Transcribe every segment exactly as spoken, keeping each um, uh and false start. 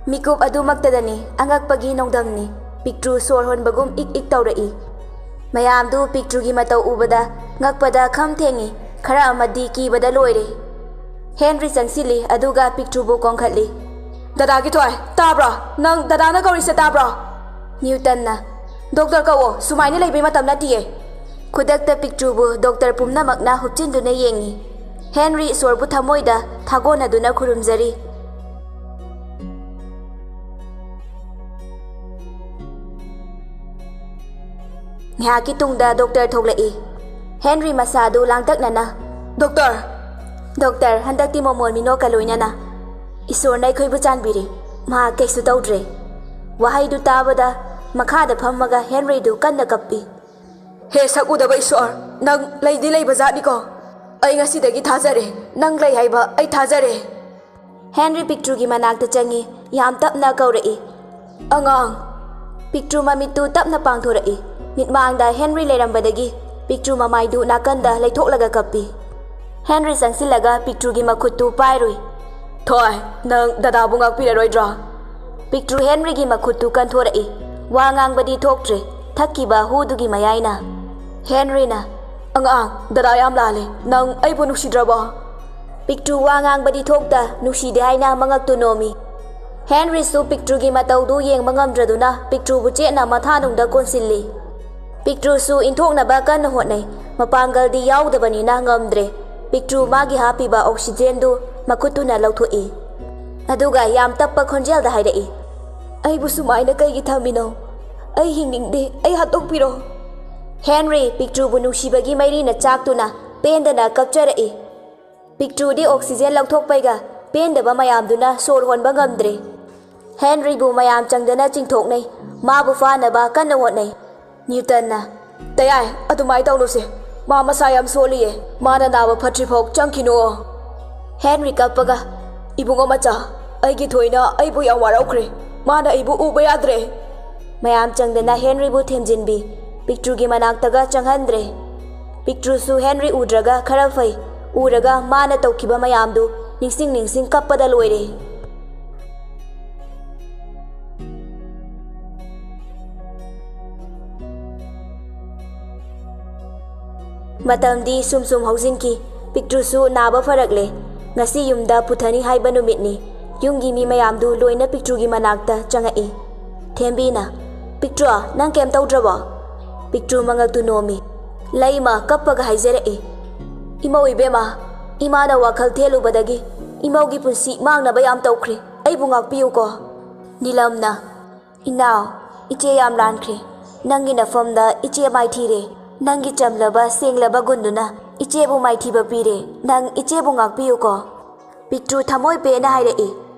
ꯃꯤꯀꯨꯞ ꯑꯗꯨꯃꯛꯇꯗꯅꯤ ꯑꯉꯛꯄꯒꯤ ꯅꯣꯡꯗꯝꯅꯤ꯫ ꯄꯤꯛꯇ꯭ꯔꯨ ꯁꯣꯔ ꯍꯣꯟꯕꯒꯨꯝ ꯏꯛ ꯏꯛ ꯇꯧꯔꯛꯏ꯫ ꯃꯌꯥꯝꯗꯨ ꯄꯤꯛꯇ꯭ꯔꯨꯒꯤ ꯃꯇꯧ ꯎꯕꯗ ꯉꯛꯄꯗ ꯈꯝ ꯊꯦꯡꯏ, ꯈꯔ ꯑꯃꯗꯤ ꯀꯤꯕꯗ ꯂꯣꯏꯔꯦ꯫ ꯍꯦꯟꯔꯤ ꯆꯪꯁꯤꯜꯂꯤ, ꯑꯗꯨꯒ ꯄꯤꯛꯇ꯭ꯔꯨꯕꯨ ꯀꯣꯟꯈꯠꯂꯤ꯫ "ꯗꯗꯥꯒꯤ ꯊꯣꯏ, ꯇꯥꯕ꯭ꯔꯣ? ꯅꯪ ꯗꯗꯥꯅ ꯀꯧꯔꯤꯁꯦ ꯇꯥꯕ꯭ꯔꯣ?" ꯅ꯭ꯌꯨꯇꯟꯅ, "ꯗꯣꯛꯇꯔ ꯀꯧꯋꯣ, ꯁꯨꯃꯥꯏꯅ ꯂꯩꯕꯩ ꯃꯇꯝ ꯅꯠꯇꯤꯌꯦ꯫" ꯈꯨꯗꯛꯇ ꯄꯤꯛꯇ꯭ꯔꯨꯕꯨ ꯗꯣꯛꯇꯔ ꯄꯨꯝꯅꯃꯛꯅ ꯍꯨꯞꯆꯤꯟꯗꯨꯅ ꯌꯦꯡꯉꯤ꯫ ꯍꯦꯟꯔꯤ ꯏꯁꯣꯔꯕꯨ ꯊꯃꯣꯏꯗ ꯊꯥꯒꯣꯟꯅꯗꯨꯅ ꯈꯨꯔꯨꯝꯖꯔꯤ꯫ ꯉꯥꯏꯍꯥꯛꯀꯤ ꯇꯨꯡꯗ ꯗꯣꯛꯇꯔ ꯊꯣꯛꯂꯛꯏ꯫ ꯍꯦꯟꯔꯤ ꯃꯁꯥꯗꯨ ꯂꯥꯡꯇꯛꯅꯅ, "ꯗꯣꯛꯇꯔ!" "ꯗꯣꯛꯇꯔ, ꯍꯟꯗꯛꯇꯤ ꯃꯣꯃꯣꯟ ꯃꯤꯅꯣꯛꯀ ꯂꯣꯏꯅꯅ, ꯏꯁꯣꯔꯅ ꯑꯩꯈꯣꯏꯕꯨ ꯆꯥꯟꯕꯤꯔꯦ꯫ ꯃꯍꯥꯛ ꯀꯩꯁꯨ ꯇꯧꯗ꯭ꯔꯦ꯫" ꯋꯥꯍꯩꯗꯨ ꯇꯥꯕꯗ ꯃꯈꯥꯗ ꯐꯝꯃꯒ ꯍꯦꯟꯔꯤꯗꯨ ꯀꯟꯅ ꯀꯞꯄꯤ꯫ "ꯍꯦ ꯁꯛ ꯎꯗꯕ ꯏꯁꯣꯔ, ꯅꯪ ꯂꯩꯗꯤ ꯂꯩꯕ ꯖꯥꯠꯅꯤꯀꯣ꯫ ꯑꯩ ꯉꯁꯤꯗꯒꯤ ꯊꯥꯖꯔꯦ, ꯅꯪ ꯂꯩ ꯍꯥꯏꯕ ꯑꯩ ꯊꯥꯖꯔꯦ꯫" ꯍꯦꯟꯔꯤ ꯄꯤꯛꯇ꯭ꯔꯨꯒꯤ ꯃꯅꯥꯛꯇ ꯆꯪꯉꯤ, ꯌꯥꯝ ꯇꯞꯅ ꯀꯧꯔꯛꯏ, "ꯑꯉꯥꯡ!" ꯄꯤꯛꯇ꯭ꯔꯨ ꯃꯃꯤꯠꯇꯨ ꯇꯞꯅ ꯄꯥꯡꯊꯣꯔꯛꯏ꯫ ꯃꯤꯠꯃꯥꯡꯗ ꯍꯦꯟꯔꯤ ꯂꯩꯔꯝꯕꯗꯒꯤ ꯄꯤꯛꯇ꯭ꯔꯨ ꯃꯃꯥꯏꯗꯨ ꯅꯥꯀꯟꯗ ꯂꯩꯊꯣꯛꯂꯒ ꯀꯞꯄꯤ꯫ ꯍꯦꯟꯔꯤ ꯆꯪꯁꯤꯜꯂꯒ ꯄꯤꯛꯇ꯭ꯔꯨꯒꯤ ꯃꯈꯨꯠꯇꯨ ꯄꯥꯏꯔꯨꯏ꯫ "ꯊꯣꯏ, ꯅꯪ ꯗꯗꯥꯕꯨ ꯉꯥꯛꯄꯤꯔꯔꯣꯏꯗ꯭ꯔꯣ?" ꯄꯤꯛꯇ꯭ꯔꯨ ꯍꯦꯟꯔꯤꯒꯤ ꯃꯈꯨꯠꯇꯨ ꯀꯟꯊꯣꯔꯛꯏ꯫ ꯋꯥ ꯉꯥꯡꯕꯗꯤ ꯊꯣꯛꯇ꯭ꯔꯦ, ꯊꯛꯈꯤꯕ ꯍꯨꯗꯨꯒꯤ ꯃꯌꯥꯏꯅ꯫ ꯍꯦꯟꯔꯤꯅ, "ꯑꯉꯥꯡ, ꯗꯗꯥ ꯌꯥꯝ ꯂꯥꯜꯂꯦ꯫ ꯅꯪ ꯑꯩꯕꯨ ꯅꯨꯡꯁꯤꯗ꯭ꯔꯕꯣ?" ꯄꯤꯛꯇ꯭ꯔꯨ ꯋꯥ ꯉꯥꯡꯕꯗꯤ ꯊꯣꯛꯇ, ꯅꯨꯡꯁꯤꯗꯦ ꯍꯥꯏꯅ ꯃꯉꯛꯇꯨ ꯅꯣꯝꯃꯤ꯫ ꯍꯦꯟꯔꯤꯁꯨ ꯄꯤꯛꯇ꯭ꯔꯨꯒꯤ ꯃꯇꯧꯗꯨ ꯌꯦꯡꯕ ꯉꯝꯗ꯭ꯔꯗꯨꯅ ꯄꯤꯛꯇ꯭ꯔꯨꯕꯨ ꯆꯦꯠꯅ ꯃꯊꯥꯅꯨꯡꯗ ꯀꯣꯟꯁꯤꯜꯂꯤ꯫ ꯄꯤꯛꯇ꯭ꯔꯨꯁꯨ ꯏꯟꯊꯣꯛꯅꯕ ꯀꯟꯅ ꯍꯣꯠꯅꯩ꯫ ꯃꯄꯥꯡꯒꯜꯗꯤ ꯌꯥꯎꯗꯕꯅꯤꯅ ꯉꯝꯗ꯭ꯔꯦ꯫ ꯄꯤꯛꯇ꯭ꯔꯨ ꯃꯥꯒꯤ ꯍꯥꯞꯄꯤꯕ ꯑꯣꯛꯁꯤꯖꯦꯟꯗꯨ ꯃꯈꯨꯠꯇꯨꯅ ꯂꯧꯊꯣꯛꯏ꯫ ꯑꯗꯨꯒ ꯌꯥꯝ ꯇꯞꯄ ꯈꯣꯟꯖꯦꯜꯗ ꯍꯥꯏꯔꯛꯏ, "ꯑꯩꯕꯨ ꯁꯨꯃꯥꯏꯅ ꯀꯩꯒꯤ ꯊꯝꯃꯤꯅꯣ? ꯑꯩ ꯍꯤꯡꯅꯤꯡꯗꯦ꯫ ꯑꯩ ꯍꯥꯠꯇꯣꯛꯄꯤꯔꯣ꯫" ꯍꯦꯟꯔꯤ ꯄꯤꯛꯇ꯭ꯔꯨꯕꯨ ꯅꯨꯡꯁꯤꯕꯒꯤ ꯃꯩꯔꯤꯅ ꯆꯥꯛꯇꯨꯅ ꯄꯦꯟꯗꯅ ꯀꯞꯆꯔꯛꯏ꯫ ꯄꯤꯛꯇ꯭ꯔꯨꯗꯤ ꯑꯣꯛꯁꯤꯖꯦꯟ ꯂꯧꯊꯣꯛꯄꯩꯒ ꯄꯦꯟꯗꯕ ꯃꯌꯥꯝꯗꯨꯅ ꯁꯣꯔ ꯍꯣꯟꯕ ꯉꯝꯗ꯭ꯔꯦ꯫ ꯍꯦꯟꯔꯤꯕꯨ ꯃꯌꯥꯝ ꯆꯪꯗꯅ ꯆꯤꯡꯊꯣꯛꯅꯩ꯫ ꯃꯥꯕꯨ ꯐꯥꯅꯕ ꯀꯟꯅ ꯍꯣꯠꯅꯩ꯫ ꯅ꯭ꯌꯨꯇꯟꯅ, "ꯇꯌꯥꯏ, ꯑꯗꯨꯃꯥꯏ ꯇꯧꯅꯨꯁꯦ꯫ ꯃꯥ ꯃꯁꯥ ꯌꯥꯝ ꯁꯣꯜꯂꯤꯌꯦ꯫ ꯃꯥꯅ ꯅꯥꯕ ꯐꯠꯇ꯭ꯔꯤꯐꯥꯎ ꯆꯪꯈꯤꯅꯨ꯫" ꯍꯦꯟꯔꯤ ꯀꯞꯄꯒ, "ꯏꯕꯨꯡꯉꯣ ꯃꯆꯥ, ꯑꯩꯒꯤ ꯊꯣꯏꯅ ꯑꯩꯕꯨ ꯌꯥꯝ ꯋꯥꯔꯧꯈ꯭ꯔꯦ꯫ ꯃꯥꯅ ꯑꯩꯕꯨ ꯎꯕ ꯌꯥꯗ꯭ꯔꯦ꯫" ꯃꯌꯥꯝ ꯆꯪꯗꯅ ꯍꯦꯟꯔꯤꯕꯨ ꯊꯦꯝꯖꯤꯟꯕꯤ꯫ ꯄꯤꯛꯇ꯭ꯔꯨꯒꯤ ꯃꯅꯥꯛꯇꯒ ꯆꯪꯍꯟꯗ꯭ꯔꯦ꯫ ꯄꯤꯛꯇ꯭ꯔꯨꯁꯨ ꯍꯦꯟꯔꯤ ꯎꯗ꯭ꯔꯒ ꯈꯔ ꯐꯩ꯫ ꯎꯔꯒ ꯃꯥꯅ ꯇꯧꯈꯤꯕ ꯃꯌꯥꯝꯗꯨ ꯅꯤꯡꯁꯤꯡ ꯅꯤꯡꯁꯤꯡ ꯀꯞꯄꯗ ꯂꯣꯏꯔꯦ꯫ ꯃꯇꯝꯗꯤ ꯁꯨꯝ ꯁꯨꯝ ꯍꯧꯖꯤꯟꯈꯤ꯫ ꯄꯤꯛꯇ꯭ꯔꯨꯁꯨ ꯅꯥꯕ ꯐꯔꯛꯂꯦ꯫ ꯉꯁꯤ ꯌꯨꯝꯗ ꯄꯨꯊꯅꯤ ꯍꯥꯏꯕ ꯅꯨꯃꯤꯠꯅꯤ꯫ ꯌꯨꯝꯒꯤ ꯃꯤ ꯃꯌꯥꯝꯗꯨ ꯂꯣꯏꯅ ꯄꯤꯛꯇ꯭ꯔꯨꯒꯤ ꯃꯅꯥꯛꯇ ꯆꯪꯉꯛꯏ꯫ ꯊꯦꯝꯕꯤꯅ, "ꯄꯤꯛꯇ꯭ꯔꯨ, ꯅꯪ ꯀꯩꯝ ꯇꯧꯗ꯭ꯔꯕꯣ?" ꯄꯤꯛꯇ꯭ꯔꯨ ꯃꯉꯛꯇꯨ ꯅꯣꯝꯃꯤ꯫ ꯂꯩꯃ ꯀꯞꯄꯒ ꯍꯥꯏꯖꯔꯛꯏ, "ꯏꯃꯧ ꯏꯕꯦꯝꯃ, ꯏꯃꯥꯅ ꯋꯥꯈꯜ ꯊꯦꯜꯂꯨꯕꯗꯒꯤ ꯏꯃꯧꯒꯤ ꯄꯨꯟꯁꯤ ꯃꯥꯡꯅꯕ ꯌꯥꯝ ꯇꯧꯈ꯭ꯔꯦ꯫ ꯑꯩꯕꯨ ꯉꯥꯛꯄꯤꯌꯨꯀꯣ꯫" ꯅꯤꯂꯝꯅ, "ꯏꯅꯥꯎ, ꯏꯆꯦ ꯌꯥꯝ ꯂꯥꯟꯈ꯭ꯔꯦ꯫ ꯅꯪꯒꯤ ꯅꯐꯝꯗ ꯏꯆꯦ ꯃꯥꯏꯊꯤꯔꯦ꯫ ꯅꯪꯒꯤ ꯆꯝꯂꯕ ꯁꯦꯡꯂꯕ ꯒꯨꯟꯗꯨꯅ ꯏꯆꯦꯕꯨ ꯃꯥꯏꯊꯤꯕ ꯄꯤꯔꯦ꯫ ꯅꯪ ꯏꯆꯦꯕꯨ ꯉꯥꯛꯄꯤꯌꯨꯀꯣ꯫" ꯄꯤꯛꯇ꯭ꯔꯨ ꯊꯃꯣꯏ ꯄꯦꯟꯅ ꯍꯥꯏꯔꯛꯏ,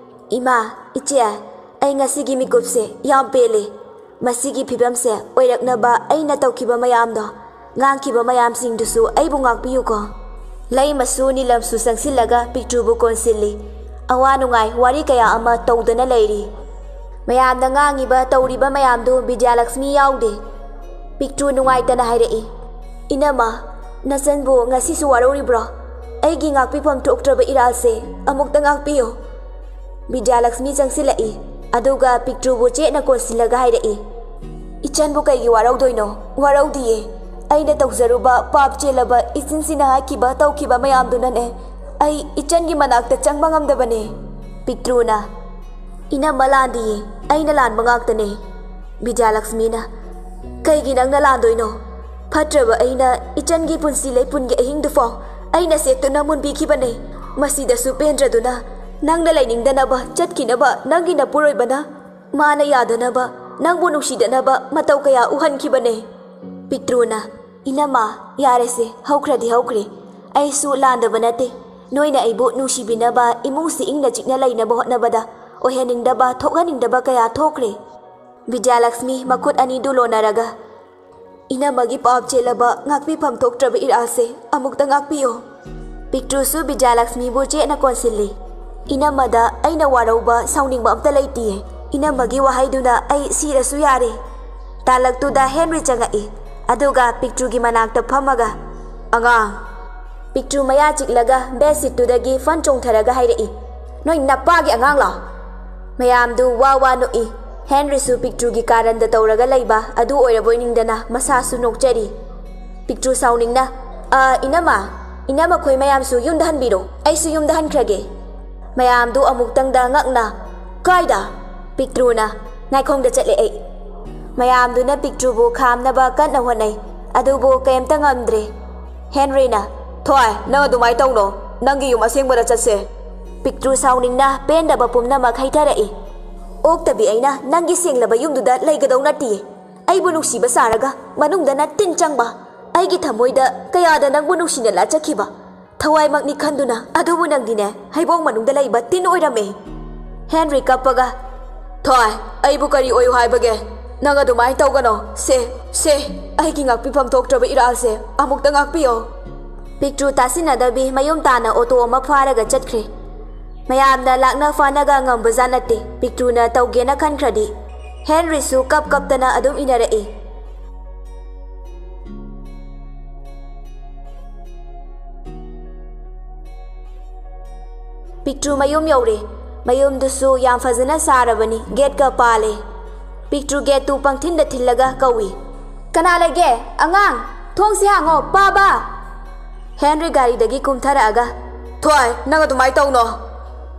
"ꯏꯃꯥ, ꯏꯆꯦ, ꯑꯩ ꯉꯁꯤꯒꯤ ꯃꯤꯀꯨꯞꯁꯦ ꯌꯥꯝ ꯄꯦꯜꯂꯦ꯫ ꯃꯁꯤꯒꯤ ꯐꯤꯕꯝꯁꯦ ꯑꯣꯏꯔꯛꯅꯕ ꯑꯩꯅ ꯇꯧꯈꯤꯕ ꯃꯌꯥꯝꯗꯣ, ꯉꯥꯡꯈꯤꯕ ꯃꯌꯥꯝꯁꯤꯡꯗꯨꯁꯨ ꯑꯩꯕꯨ ꯉꯥꯛꯄꯤꯌꯨꯀꯣ꯫" ꯂꯩꯃꯁꯨ ꯅꯤꯂꯝꯁꯨ ꯆꯪꯁꯤꯜꯂꯒ ꯄꯤꯛꯇ꯭ꯔꯨꯕꯨ ꯀꯣꯟꯁꯤꯜꯂꯤ꯫ ꯑꯋꯥ ꯅꯨꯡꯉꯥꯏ ꯋꯥꯔꯤ ꯀꯌꯥ ꯑꯃ ꯇꯧꯗꯅ ꯂꯩꯔꯤ꯫ ꯃꯌꯥꯝꯅ ꯉꯥꯡꯉꯤꯕ ꯇꯧꯔꯤꯕ ꯃꯌꯥꯝꯗꯨ ꯕꯤꯗ꯭ꯌꯥꯂꯛꯁꯃꯤ ꯌꯥꯎꯗꯦ꯫ ꯄꯤꯛꯇ꯭ꯔꯨ ꯅꯨꯡꯉꯥꯏꯇꯅ ꯍꯥꯏꯔꯛꯏ, "ꯏꯅꯝꯃ, ꯅꯆꯟꯕꯨ ꯉꯁꯤꯁꯨ ꯋꯥꯔꯧꯔꯤꯕ꯭ꯔꯣ? ꯑꯩꯒꯤ ꯉꯥꯛꯄꯤꯐꯝ ꯊꯣꯛꯇ꯭ꯔꯕ ꯏꯔꯥꯜꯁꯦ ꯑꯃꯨꯛꯇ ꯉꯥꯛꯄꯤꯌꯨ꯫" ꯕꯤꯗ꯭ꯌꯥꯂꯛꯁꯃꯤ ꯆꯪꯁꯤꯜꯂꯛꯏ, ꯑꯗꯨꯒ ꯄꯤꯛꯇ꯭ꯔꯨꯕꯨ ꯆꯦꯠꯅ ꯀꯣꯟꯁꯤꯜꯂꯒ ꯍꯥꯏꯔꯛꯏ, "ꯏꯆꯟꯕꯨ ꯀꯩꯒꯤ ꯋꯥꯔꯧꯗꯣꯏꯅꯣ? ꯋꯥꯔꯧꯗꯤꯌꯦ꯫ ꯑꯩꯅ ꯇꯧꯖꯔꯨꯕ ꯄꯥꯞ ꯆꯦꯜꯂꯕ ꯏꯆꯤꯟꯁꯤꯅ ꯍꯥꯏꯈꯤꯕ ꯇꯧꯈꯤꯕ ꯃꯌꯥꯝꯗꯨꯅꯅꯦ ꯑꯩ ꯏꯆꯟꯒꯤ ꯃꯅꯥꯛꯇ ꯆꯪꯕ ꯉꯝꯗꯕꯅꯦ꯫" ꯄꯤꯛꯇ꯭ꯔꯨꯅ, "ꯏꯅꯝꯃ ꯂꯥꯟꯗꯤꯌꯦ, ꯑꯩꯅ ꯂꯥꯟꯕ ꯉꯥꯛꯇꯅꯦ꯫" ꯕꯤꯗ꯭ꯌꯥꯂꯛꯁꯃꯤꯅ, "ꯀꯩꯒꯤ ꯅꯪꯅ ꯂꯥꯟꯗꯣꯏꯅꯣ? ꯐꯠꯇ꯭ꯔꯕ ꯑꯩꯅ ꯏꯆꯟꯒꯤ ꯄꯨꯟꯁꯤ ꯂꯩꯄꯨꯟꯒꯤ ꯑꯍꯤꯡꯗꯨꯐꯥꯎ ꯑꯩꯅ ꯁꯦꯠꯇꯨꯅ ꯃꯨꯟꯕꯤꯈꯤꯕꯅꯦ꯫ ꯃꯁꯤꯗꯁꯨ ꯄꯦꯟꯗ꯭ꯔꯗꯨꯅ ꯅꯪꯅ ꯂꯩꯅꯤꯡꯗꯅꯕ ꯆꯠꯈꯤꯅꯕ ꯅꯪꯒꯤ ꯅꯄꯨꯔꯣꯏꯕꯅ ꯃꯥꯅ ꯌꯥꯗꯅꯕ ꯅꯪꯕꯨ ꯅꯨꯡꯁꯤꯗꯅꯕ ꯃꯇꯧ ꯀꯌꯥ ꯎꯍꯟꯈꯤꯕꯅꯦ꯫" ꯄꯤꯛꯇ꯭ꯔꯨꯅ, "ꯏꯅꯝꯃ, ꯌꯥꯔꯦꯁꯦ, ꯍꯧꯈ꯭ꯔꯗꯤ ꯍꯧꯈ꯭ꯔꯦ꯫ ꯑꯩꯁꯨ ꯂꯥꯟꯗꯕ ꯅꯠꯇꯦ꯫ ꯅꯣꯏꯅ ꯑꯩꯕꯨ ꯅꯨꯡꯁꯤꯕꯤꯅꯕ, ꯏꯃꯨꯡꯁꯤ ꯏꯪꯅ ꯆꯤꯛꯅ ꯂꯩꯅꯕ ꯍꯣꯠꯅꯕꯗ ꯑꯣꯏꯍꯟꯅꯤꯡꯗꯕ, ꯊꯣꯛꯍꯟꯅꯤꯡꯗꯕ ꯀꯌꯥ ꯊꯣꯛꯈ꯭ꯔꯦ꯫" ꯕꯤꯗ꯭ꯌꯥꯂꯛꯁꯃꯤ ꯃꯈꯨꯠ ꯑꯅꯤꯗꯨ ꯂꯣꯟꯅꯔꯒ, "ꯏꯅꯝꯃꯒꯤ ꯄꯥꯞ ꯆꯦꯜꯂꯕ ꯉꯥꯛꯄꯤꯐꯝ ꯊꯣꯛꯇ꯭ꯔꯕ ꯏꯔꯥꯜꯁꯦ ꯑꯃꯨꯛꯇ ꯉꯥꯛꯄꯤꯌꯨ꯫" ꯄꯤꯛꯇ꯭ꯔꯨꯁꯨ ꯕꯤꯗ꯭ꯌꯥꯂꯛꯁꯃꯤꯕꯨ ꯆꯦꯠꯅ ꯀꯣꯟꯁꯤꯜꯂꯤ꯫ "ꯏꯅꯝꯃꯗ ꯑꯩꯅ ꯋꯥꯔꯧꯕ, ꯁꯥꯎꯅꯤꯡꯕ ꯑꯝꯇ ꯂꯩꯇꯤꯌꯦ꯫ ꯏꯅꯝꯃꯒꯤ ꯋꯥꯍꯩꯗꯨꯅ ꯑꯩ ꯁꯤꯔꯁꯨ ꯌꯥꯔꯦ꯫" ꯇꯥꯂꯛꯇꯨꯗ ꯍꯦꯟꯔꯤ ꯆꯪꯉꯛꯏ, ꯑꯗꯨꯒ ꯄꯤꯛꯇ꯭ꯔꯨꯒꯤ ꯃꯅꯥꯛꯇ ꯐꯝꯃꯒ, "ꯑꯉꯥꯡ꯫" ꯄꯤꯛꯇ꯭ꯔꯨ ꯃꯌꯥ ꯆꯤꯛꯂꯒ ꯕꯦꯗꯁꯤꯠꯇꯨꯗꯒꯤ ꯐꯟ ꯆꯣꯡꯊꯔꯒ ꯍꯥꯏꯔꯛꯏ, "ꯅꯣꯏ ꯅꯄꯥꯒꯤ ꯑꯉꯥꯡꯂꯣ?" ꯃꯌꯥꯝꯗꯨ ꯋꯥ ꯋꯥ ꯅꯣꯛꯏ꯫ ꯍꯦꯟꯔꯤꯁꯨ ꯄꯤꯛꯇ꯭ꯔꯨꯒꯤ ꯀꯥꯔꯟꯗ ꯇꯧꯔꯒ ꯂꯩꯕ ꯑꯗꯨ ꯑꯣꯏꯔꯕꯣꯏ ꯅꯤꯡꯗꯅ ꯃꯁꯥꯁꯨ ꯅꯣꯛꯆꯔꯤ꯫ ꯄꯤꯛꯇ꯭ꯔꯨ ꯁꯥꯎꯅꯤꯡꯅ, ꯑ, ꯏꯅꯝꯃ, ꯏꯅꯝꯃ ꯈꯣꯏ ꯃꯌꯥꯝꯁꯨ ꯌꯨꯝꯗ ꯍꯟꯕꯤꯔꯣ꯫ ꯑꯩꯁꯨ ꯌꯨꯝꯗ ꯍꯟꯈ꯭ꯔꯒꯦ꯫ ꯃꯌꯥꯝꯗꯨ ꯑꯃꯨꯛꯇꯪꯗ ꯉꯛꯅ, "ꯀꯥꯏꯗ?" ꯄꯤꯛꯇ꯭ꯔꯨꯅ, "ꯉꯥꯏꯈꯣꯡꯗ ꯆꯠꯂꯦ ꯑꯩ"꯫ ꯃꯌꯥꯝꯗꯨꯅ ꯄꯤꯛꯇ꯭ꯔꯨꯕꯨ ꯈꯥꯝꯅꯕ ꯀꯟꯅ ꯍꯣꯠꯅꯩ, ꯑꯗꯨꯕꯨ ꯀꯩꯝꯇ ꯉꯝꯗ꯭ꯔꯦ꯫ ꯍꯦꯟꯔꯤꯅ, "ꯊꯣꯏ, ꯅꯪ ꯑꯗꯨꯃꯥꯏꯅ ꯇꯧꯅꯣ꯫ ꯅꯪꯒꯤ ꯌꯨꯝ ꯑꯁꯦꯡꯕꯗ ꯆꯠꯁꯦ"꯫ ꯄꯤꯛꯇ꯭ꯔꯨ ꯁꯥꯎꯅꯤꯡꯅ ꯄꯦꯟꯗꯕ ꯄꯨꯝꯅꯃꯛ ꯍꯩꯊꯔꯛꯏ꯫ "ꯑꯣꯛꯇꯕꯤ ꯑꯩꯅ ꯅꯪꯒꯤ ꯁꯦꯡꯂꯕ ꯌꯨꯝꯗꯨꯗ ꯂꯩꯒꯗꯧ ꯅꯠꯇꯤꯌꯦ꯫ ꯑꯩꯕꯨ ꯅꯨꯡꯁꯤꯕ ꯁꯥꯔꯒ ꯃꯅꯨꯡꯗꯅ ꯇꯤꯟ ꯆꯪꯕ꯫ ꯑꯩꯒꯤ ꯊꯃꯣꯏꯗ ꯀꯌꯥꯗ ꯅꯪꯕꯨ ꯅꯨꯡꯁꯤꯅ ꯂꯥꯠꯆꯈꯤꯕ꯫ ꯊꯋꯥꯏꯃꯛꯅꯤ ꯈꯟꯗꯨꯅ, ꯑꯗꯨꯕꯨ ꯅꯪꯗꯤꯅꯦ, ꯍꯩꯕꯣꯡ ꯃꯅꯨꯡꯗ ꯂꯩꯕ ꯇꯤꯟ ꯑꯣꯏꯔꯝꯃꯦ"꯫ ꯍꯦꯟꯔꯤ ꯀꯞꯄꯒ, "ꯊꯣꯏ, ꯑꯩꯕꯨ ꯀꯔꯤ ꯑꯣꯏꯌꯨ ꯍꯥꯏꯕꯒꯦ? ꯅꯪ ꯑꯗꯨꯃꯥꯏꯅ ꯇꯧꯒꯅꯣ꯫ ꯁꯦ, ꯁꯦ, ꯑꯩꯒꯤ ꯉꯥꯛꯄꯤꯐꯝ ꯊꯣꯛꯇ꯭ꯔꯕ ꯏꯔꯥꯜꯁꯦ ꯑꯃꯨꯛꯇ ꯉꯥꯛꯄꯤꯌꯣ"꯫ ꯄꯤꯛꯇ꯭ꯔꯨ ꯇꯥꯁꯤꯟꯅꯗꯕꯤ ꯃꯌꯨꯝ ꯇꯥꯅ ꯑꯣꯇꯣ ꯑꯃ ꯐꯥꯔꯒ ꯆꯠꯈ꯭ꯔꯦ꯫ ꯃꯌꯥꯝꯅ ꯂꯥꯛꯅ ꯐꯥꯅꯒ ꯉꯝꯕꯖꯥꯠ ꯅꯠꯇꯦ, ꯄꯤꯛꯇ꯭ꯔꯨꯅ ꯇꯧꯒꯦꯅ ꯈꯟꯈ꯭ꯔꯗꯤ꯫ ꯍꯦꯟꯔꯤꯁꯨ ꯀꯞ ꯀꯞꯇꯅ ꯑꯗꯨꯝ ꯏꯟꯅꯔꯛꯏ꯫ ꯄꯤꯛꯇ꯭ꯔꯨ ꯃꯌꯨꯝ ꯌꯧꯔꯦ꯫ ꯃꯌꯨꯝꯗꯨꯁꯨ ꯌꯥꯝ ꯐꯖꯅ ꯁꯥꯔꯕꯅꯤ, ꯒꯦꯠꯀ ꯄꯥꯜꯂꯦ꯫ ꯄꯤꯛꯇ꯭ꯔꯨ ꯒꯦꯠꯇꯨ ꯄꯪꯊꯤꯟꯗ ꯊꯤꯜꯂꯒ ꯀꯧꯏ, "ꯀꯅꯥ ꯂꯩꯒꯦ? ꯑꯉꯥꯡ, ꯊꯣꯡꯁꯦ ꯍꯥꯡꯉꯣ, ꯄꯥꯕ!" ꯍꯦꯟꯔꯤ ꯒꯥꯔꯤꯗꯒꯤ ꯀꯨꯝꯊꯔꯛꯑꯒ, "ꯊꯣꯏ, ꯅꯪ ꯑꯗꯨꯃꯥꯏꯅ ꯇꯧꯅꯣ"꯫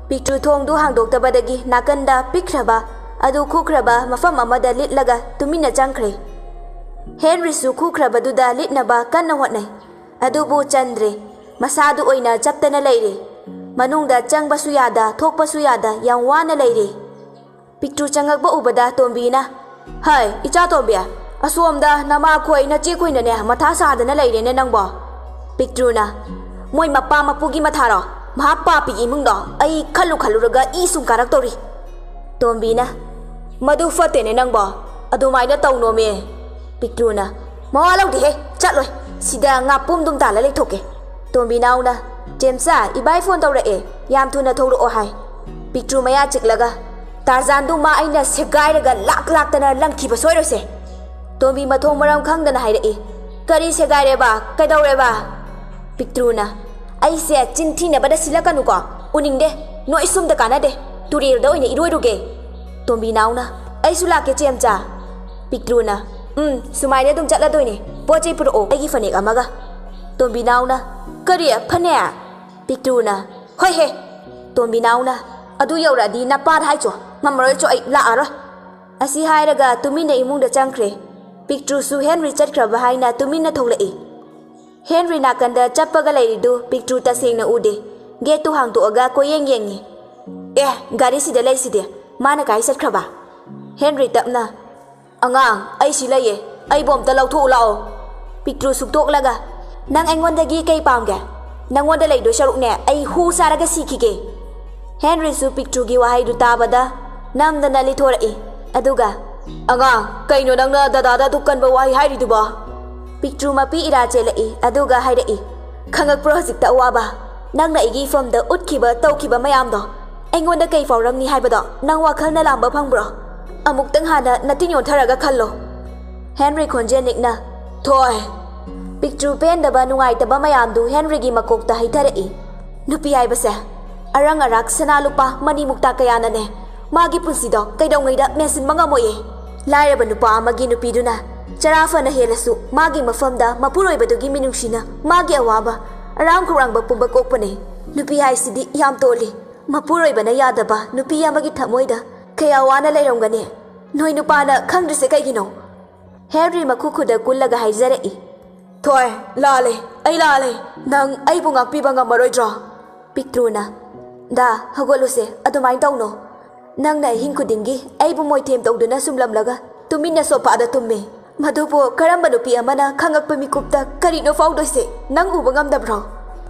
ꯄꯤꯛꯇ꯭ꯔꯨ ꯊꯣꯡꯗꯨ ꯍꯥꯡꯗꯣꯛꯇꯕꯗꯒꯤ ꯅꯥꯀꯟꯗ ꯄꯤꯛꯈ꯭ꯔꯕ ꯑꯗꯨ ꯈꯨꯈ꯭ꯔꯕ ꯃꯐꯝ ꯑꯃꯗ ꯂꯤꯠꯂꯒ ꯇꯨꯃꯤꯟꯅ ꯆꯪꯈ꯭ꯔꯦ꯫ ꯍꯦꯟꯔꯤꯁꯨ ꯈꯨꯈ꯭ꯔꯕꯗꯨꯗ ꯂꯤꯠꯅꯕ ꯀꯟꯅ ꯍꯣꯠꯅꯩ꯫ ꯑꯗꯨꯕꯨ ꯆꯟꯗ꯭ꯔꯦ꯫ ꯃꯁꯥꯗꯨ ꯑꯣꯏꯅ ꯆꯞꯇꯅ ꯂꯩꯔꯦ꯫ ꯃꯅꯨꯡꯗ ꯆꯪꯕꯁꯨ ꯌꯥꯗ, ꯊꯣꯛꯄꯁꯨ ꯌꯥꯗ, ꯌꯥꯝ ꯋꯥꯅ ꯂꯩꯔꯦ꯫ ꯄꯤꯛꯇ꯭ꯔꯨ ꯆꯪꯉꯛꯄ ꯎꯕꯗ ꯇꯣꯝꯕꯤꯅ, "ꯍꯩ, ꯏꯆꯥ ꯇꯣꯝꯕꯤ, ꯑꯁꯣꯝꯗ ꯅꯃꯥꯈꯣꯏ ꯅꯆꯦꯈꯣꯏꯅꯅꯦ ꯃꯊꯥ ꯁꯥꯗꯅ ꯂꯩꯔꯦꯅꯦ ꯅꯪꯕꯣ"꯫ ꯄꯤꯛꯇ꯭ꯔꯨꯅ, "ꯃꯣꯏ ꯃꯄꯥ ꯃꯄꯨꯒꯤ ꯃꯊꯥꯔꯣ? ꯃꯍꯥꯛ ꯄꯥꯄꯤꯒꯤ ꯏꯃꯨꯡꯗꯣ ꯑꯩ ꯈꯜꯂꯨ ꯈꯜꯂꯨꯔꯒ ꯏ ꯁꯨꯝ ꯀꯥꯔꯛꯇꯧꯔꯤ"꯫ ꯇꯣꯝꯕꯤꯅ, "ꯃꯗꯨ ꯐꯠꯇꯦꯅꯦ ꯅꯪꯕꯣ, ꯑꯗꯨꯃꯥꯏꯅ ꯇꯧꯅꯣꯃꯦ"꯫ ꯄꯤꯛꯇ꯭ꯔꯨꯅ, "ꯃꯋꯥ ꯂꯧꯗꯦꯍꯦ, ꯆꯠꯂꯣꯏ, ꯁꯤꯗ ꯉꯥꯄꯨꯝꯗꯨꯝ ꯇꯥꯜꯂ ꯂꯩꯊꯣꯛꯀꯦ"꯫ ꯇꯣꯝꯕꯤꯅꯥꯎꯅ, "ꯆꯦꯝꯆꯥ, ꯏꯕꯥꯏ ꯐꯣꯟ ꯇꯧꯔꯛꯑꯦ, ꯌꯥꯝ ꯊꯨꯅ ꯊꯣꯛꯂꯛꯑꯣ ꯍꯥꯏ"꯫ ꯄꯤꯛꯇ꯭ꯔꯨ ꯃꯌꯥ ꯆꯤꯛꯂꯒ, "ꯇꯥꯔꯖꯥꯟꯗꯨ ꯃꯥ ꯑꯩꯅ ꯁꯦꯒꯥꯏꯔꯒ ꯂꯥꯛ ꯂꯥꯛꯇꯅ ꯂꯪꯈꯤꯕ ꯁꯣꯏꯔꯣꯏꯁꯦ"꯫ ꯇꯣꯝꯕꯤ ꯃꯊꯣꯡ ꯃꯔꯝ ꯈꯪꯗꯅ ꯍꯥꯏꯔꯛꯏ, "ꯀꯔꯤ ꯁꯦꯒꯥꯏꯔꯦꯕ? ꯀꯩꯗꯧꯔꯦꯕ?" ꯄꯤꯛꯇ꯭ꯔꯨꯅ, "ꯑꯩꯁꯦ ꯆꯤꯟ ꯊꯤꯅꯕꯗ ꯁꯤꯜꯂꯛꯀꯅꯨꯀꯣ, ꯎꯅꯤꯡꯗꯦ, ꯅꯣꯏ ꯁꯨꯝꯗ ꯀꯥꯟꯅꯗꯦ, ꯇꯨꯔꯦꯜꯗ ꯑꯣꯏꯅ ꯏꯔꯣꯏꯔꯨꯒꯦ"꯫ ꯇꯣꯝꯕꯤꯅꯥꯎꯅ, "ꯑꯩꯁꯨ ꯂꯥꯛꯀꯦ ꯆꯦꯝꯆꯥ"꯫ ꯄꯤꯛꯇ꯭ꯔꯨꯅ, "ꯎꯝ, ꯁꯨꯃꯥꯏꯅ ꯑꯗꯨꯝ ꯆꯠꯂꯗꯣꯏꯅꯦ, ꯄꯣꯠ ꯆꯩ ꯄꯨꯔꯛꯑꯣ, ꯑꯩꯒꯤ ꯐꯅꯦꯛ ꯑꯃꯒ"꯫ ꯇꯣꯝꯕꯤꯅꯥꯎꯅ, "ꯀꯔꯤ? ꯐꯅꯦꯛ?" ꯄꯤꯛꯇ꯭ꯔꯨꯅ, "ꯍꯣꯏꯍꯦ!" ꯇꯣꯝꯕꯤꯅꯥꯎꯅ, "ꯑꯗꯨ ꯌꯧꯔꯛꯑꯗꯤ ꯅꯄꯥꯗ ꯍꯥꯏꯆꯣ, ꯉꯝꯃꯔꯣꯏꯆꯣ, ꯑꯩ ꯂꯥꯛꯑꯔꯣꯏ꯫" ꯑꯁꯤ ꯍꯥꯏꯔꯒ ꯇꯨꯃꯤꯟꯅ ꯏꯃꯨꯡꯗ ꯆꯪꯈ꯭ꯔꯦ꯫ ꯄꯤꯛꯇ꯭ꯔꯨꯁꯨ ꯍꯦꯟꯔꯤ ꯆꯠꯈ꯭ꯔꯕ ꯍꯥꯏꯅ ꯇꯨꯃꯤꯟꯅ ꯊꯣꯛꯂꯛꯏ꯫ ꯍꯦꯟꯔꯤ ꯅꯥꯀꯟꯗ ꯆꯞꯄꯒ ꯂꯩꯔꯤꯗꯨ ꯄꯤꯛꯇ꯭ꯔꯨ ꯇꯁꯦꯡꯅ ꯎꯗꯦ꯫ ꯒꯦꯠꯇꯨ ꯍꯥꯡꯗꯣꯛꯑꯒ ꯀꯣꯏꯌꯦꯡ ꯌꯦꯡꯉꯤ꯫ "ꯑꯦ, ꯒꯥꯔꯤꯁꯤꯗ ꯂꯩꯁꯤꯗꯤ꯫ ꯃꯥꯅ ꯀꯥꯏ ꯆꯠꯈ꯭ꯔꯕ?" ꯍꯦꯟꯔꯤ ꯇꯞꯅ, "ꯑꯉꯥꯡ, ꯑꯩ ꯁꯤ ꯂꯩꯌꯦ꯫ ꯑꯩꯕꯨ ꯑꯝꯇ ꯂꯧꯊꯣꯛꯎ ꯂꯥꯛꯑꯣ꯫" ꯄꯤꯛꯇ꯭ꯔꯨ ꯁꯨꯛꯇꯣꯛꯂꯒ, "ꯅꯪ ꯑꯩꯉꯣꯟꯗꯒꯤ ꯀꯩ ꯄꯥꯝꯒꯦ? ꯅꯪꯉꯣꯟꯗ ꯂꯩꯗꯣꯏ ꯁꯔꯨꯛꯅꯦ, ꯑꯩ ꯍꯨ ꯆꯥꯔꯒ ꯁꯤꯈꯤꯒꯦ꯫" ꯍꯦꯟꯔꯤꯁꯨ ꯄꯤꯛꯇ꯭ꯔꯨꯒꯤ ꯋꯥꯍꯩꯗꯨ ꯇꯥꯕꯗ ꯅꯝꯗꯅ ꯂꯤꯊꯣꯔꯛꯏ꯫ ꯑꯗꯨꯒ, "ꯑꯉꯥꯡ, ꯀꯩꯅꯣ ꯅꯪꯅ ꯗꯗꯥꯗ ꯑꯗꯨꯛ ꯀꯟꯕ ꯋꯥꯍꯩ ꯍꯥꯏꯔꯤꯗꯨꯕꯣ?" ꯄꯤꯛꯇ꯭ꯔꯨ ꯃꯄꯤ ꯏꯔꯥ ꯆꯦꯜꯂꯛꯏ, ꯑꯗꯨꯒ ꯍꯥꯏꯔꯛꯏ, "ꯈꯪꯉꯛꯄ꯭ꯔꯣ ꯍꯧꯖꯤꯛꯇ ꯑꯋꯥꯕ? ꯅꯪꯅ ꯑꯩꯒꯤ ꯏꯐꯝꯗ ꯎꯠꯈꯤꯕ, ꯇꯧꯈꯤꯕ ꯃꯌꯥꯝꯗꯣ? ꯑꯩꯉꯣꯟꯗ ꯀꯩ ꯐꯥꯎꯔꯝꯅꯤ ꯍꯥꯏꯕꯗꯣ ꯅꯪ ꯋꯥꯈꯜꯅ ꯂꯥꯝꯕ ꯐꯪꯕ꯭ꯔꯣ? ꯑꯃꯨꯛꯇꯪ ꯍꯥꯟꯅ ꯅꯇꯤꯟ ꯌꯣꯟꯊꯔꯒ ꯈꯜꯂꯣ꯫" ꯍꯦꯟꯔꯤ ꯈꯣꯟꯖꯦꯜ ꯅꯤꯛꯅ, "ꯊꯣꯏ!" ꯄꯤꯛꯇ꯭ꯔꯨ ꯄꯦꯟꯗꯕ, ꯅꯨꯡꯉꯥꯏꯇꯕ ꯃꯌꯥꯝꯗꯨ ꯍꯦꯟꯔꯤꯒꯤ ꯃꯀꯣꯛꯇ ꯍꯩꯊꯔꯛꯏ꯫ ꯅꯨꯄꯤ ꯍꯥꯏꯕꯁꯦ ꯑꯔꯪ ꯑꯔꯥꯛ, ꯁꯅꯥ ꯂꯨꯄꯥ, ꯃꯅꯤ ꯃꯨꯛꯇꯥ ꯀꯌꯥꯅꯅꯦ ꯃꯥꯒꯤ ꯄꯨꯟꯁꯤꯗꯣ ꯀꯩꯗꯧꯉꯩꯗ ꯃꯦꯟꯁꯤꯟꯕ ꯉꯝꯃꯣꯏꯌꯦ꯫ ꯂꯥꯏꯔꯕ ꯅꯨꯄꯥ ꯑꯃꯒꯤ ꯅꯨꯄꯤꯗꯨꯅ ꯆꯔꯥ ꯐꯅ ꯍꯦꯜꯂꯁꯨ ꯃꯥꯒꯤ ꯃꯐꯝꯗ ꯃꯄꯨꯔꯣꯏꯕꯗꯨꯒꯤ ꯃꯤꯅꯨꯡꯁꯤꯅ ꯃꯥꯒꯤ ꯑꯋꯥꯕ ꯑꯔꯥꯝ ꯈꯧꯔꯥꯡꯕ ꯄꯨꯝꯕ ꯀꯣꯛꯄꯅꯦ꯫ ꯅꯨꯄꯤ ꯍꯥꯏꯁꯤꯗꯤ ꯌꯥꯝ ꯇꯣꯜꯂꯤ꯫ ꯃꯄꯨꯔꯣꯏꯕꯅ ꯌꯥꯗꯕ ꯅꯨꯄꯤ ꯑꯃꯒꯤ ꯊꯃꯣꯏꯗ ꯀꯌꯥ ꯋꯥꯅ ꯂꯩꯔꯝꯒꯅꯤ꯫ ꯅꯣꯏ ꯅꯨꯄꯥꯅ ꯈꯪꯗ꯭ꯔꯤꯁꯦ ꯀꯩꯒꯤꯅꯣ?" ꯍꯦꯟꯔꯤ ꯃꯈꯨ ꯈꯨꯗ ꯀꯨꯜꯂꯒ ꯍꯥꯏꯖꯔꯛꯏ꯫ "ꯊꯣꯏ, ꯂꯥꯜꯂꯦ, ꯑꯩ ꯂꯥꯜꯂꯦ꯫ ꯅꯪ ꯑꯩꯕꯨ ꯉꯥꯛꯄꯤꯕ ꯉꯝꯃꯔꯣꯏꯗ꯭ꯔꯣ?" ꯄꯤꯛꯇ꯭ꯔꯨꯅ, "ꯗꯥ, ꯍꯧꯒꯠꯂꯨꯁꯦ, ꯑꯗꯨꯃꯥꯏꯅ ꯇꯧꯅꯣ꯫ ꯅꯪꯅ ꯑꯍꯤꯡ ꯈꯨꯗꯤꯡꯒꯤ ꯑꯩꯕꯨ ꯃꯣꯏꯊꯦꯝ ꯇꯧꯗꯨꯅ ꯁꯨꯝꯂꯝꯂꯒ ꯇꯨꯃꯤꯟꯅ ꯁꯣꯐꯥꯗ ꯇꯨꯝꯃꯦ꯫ ꯃꯗꯨꯕꯨ ꯀꯔꯝꯕ ꯅꯨꯄꯤ ꯑꯃꯅ ꯈꯪꯉꯛꯄ ꯃꯤꯀꯨꯞꯇ ꯀꯔꯤꯅꯣ ꯐꯥꯎꯗꯣꯏꯁꯦ? ꯅꯪ ꯎꯕ ꯉꯝꯗꯕ꯭ꯔꯣ?"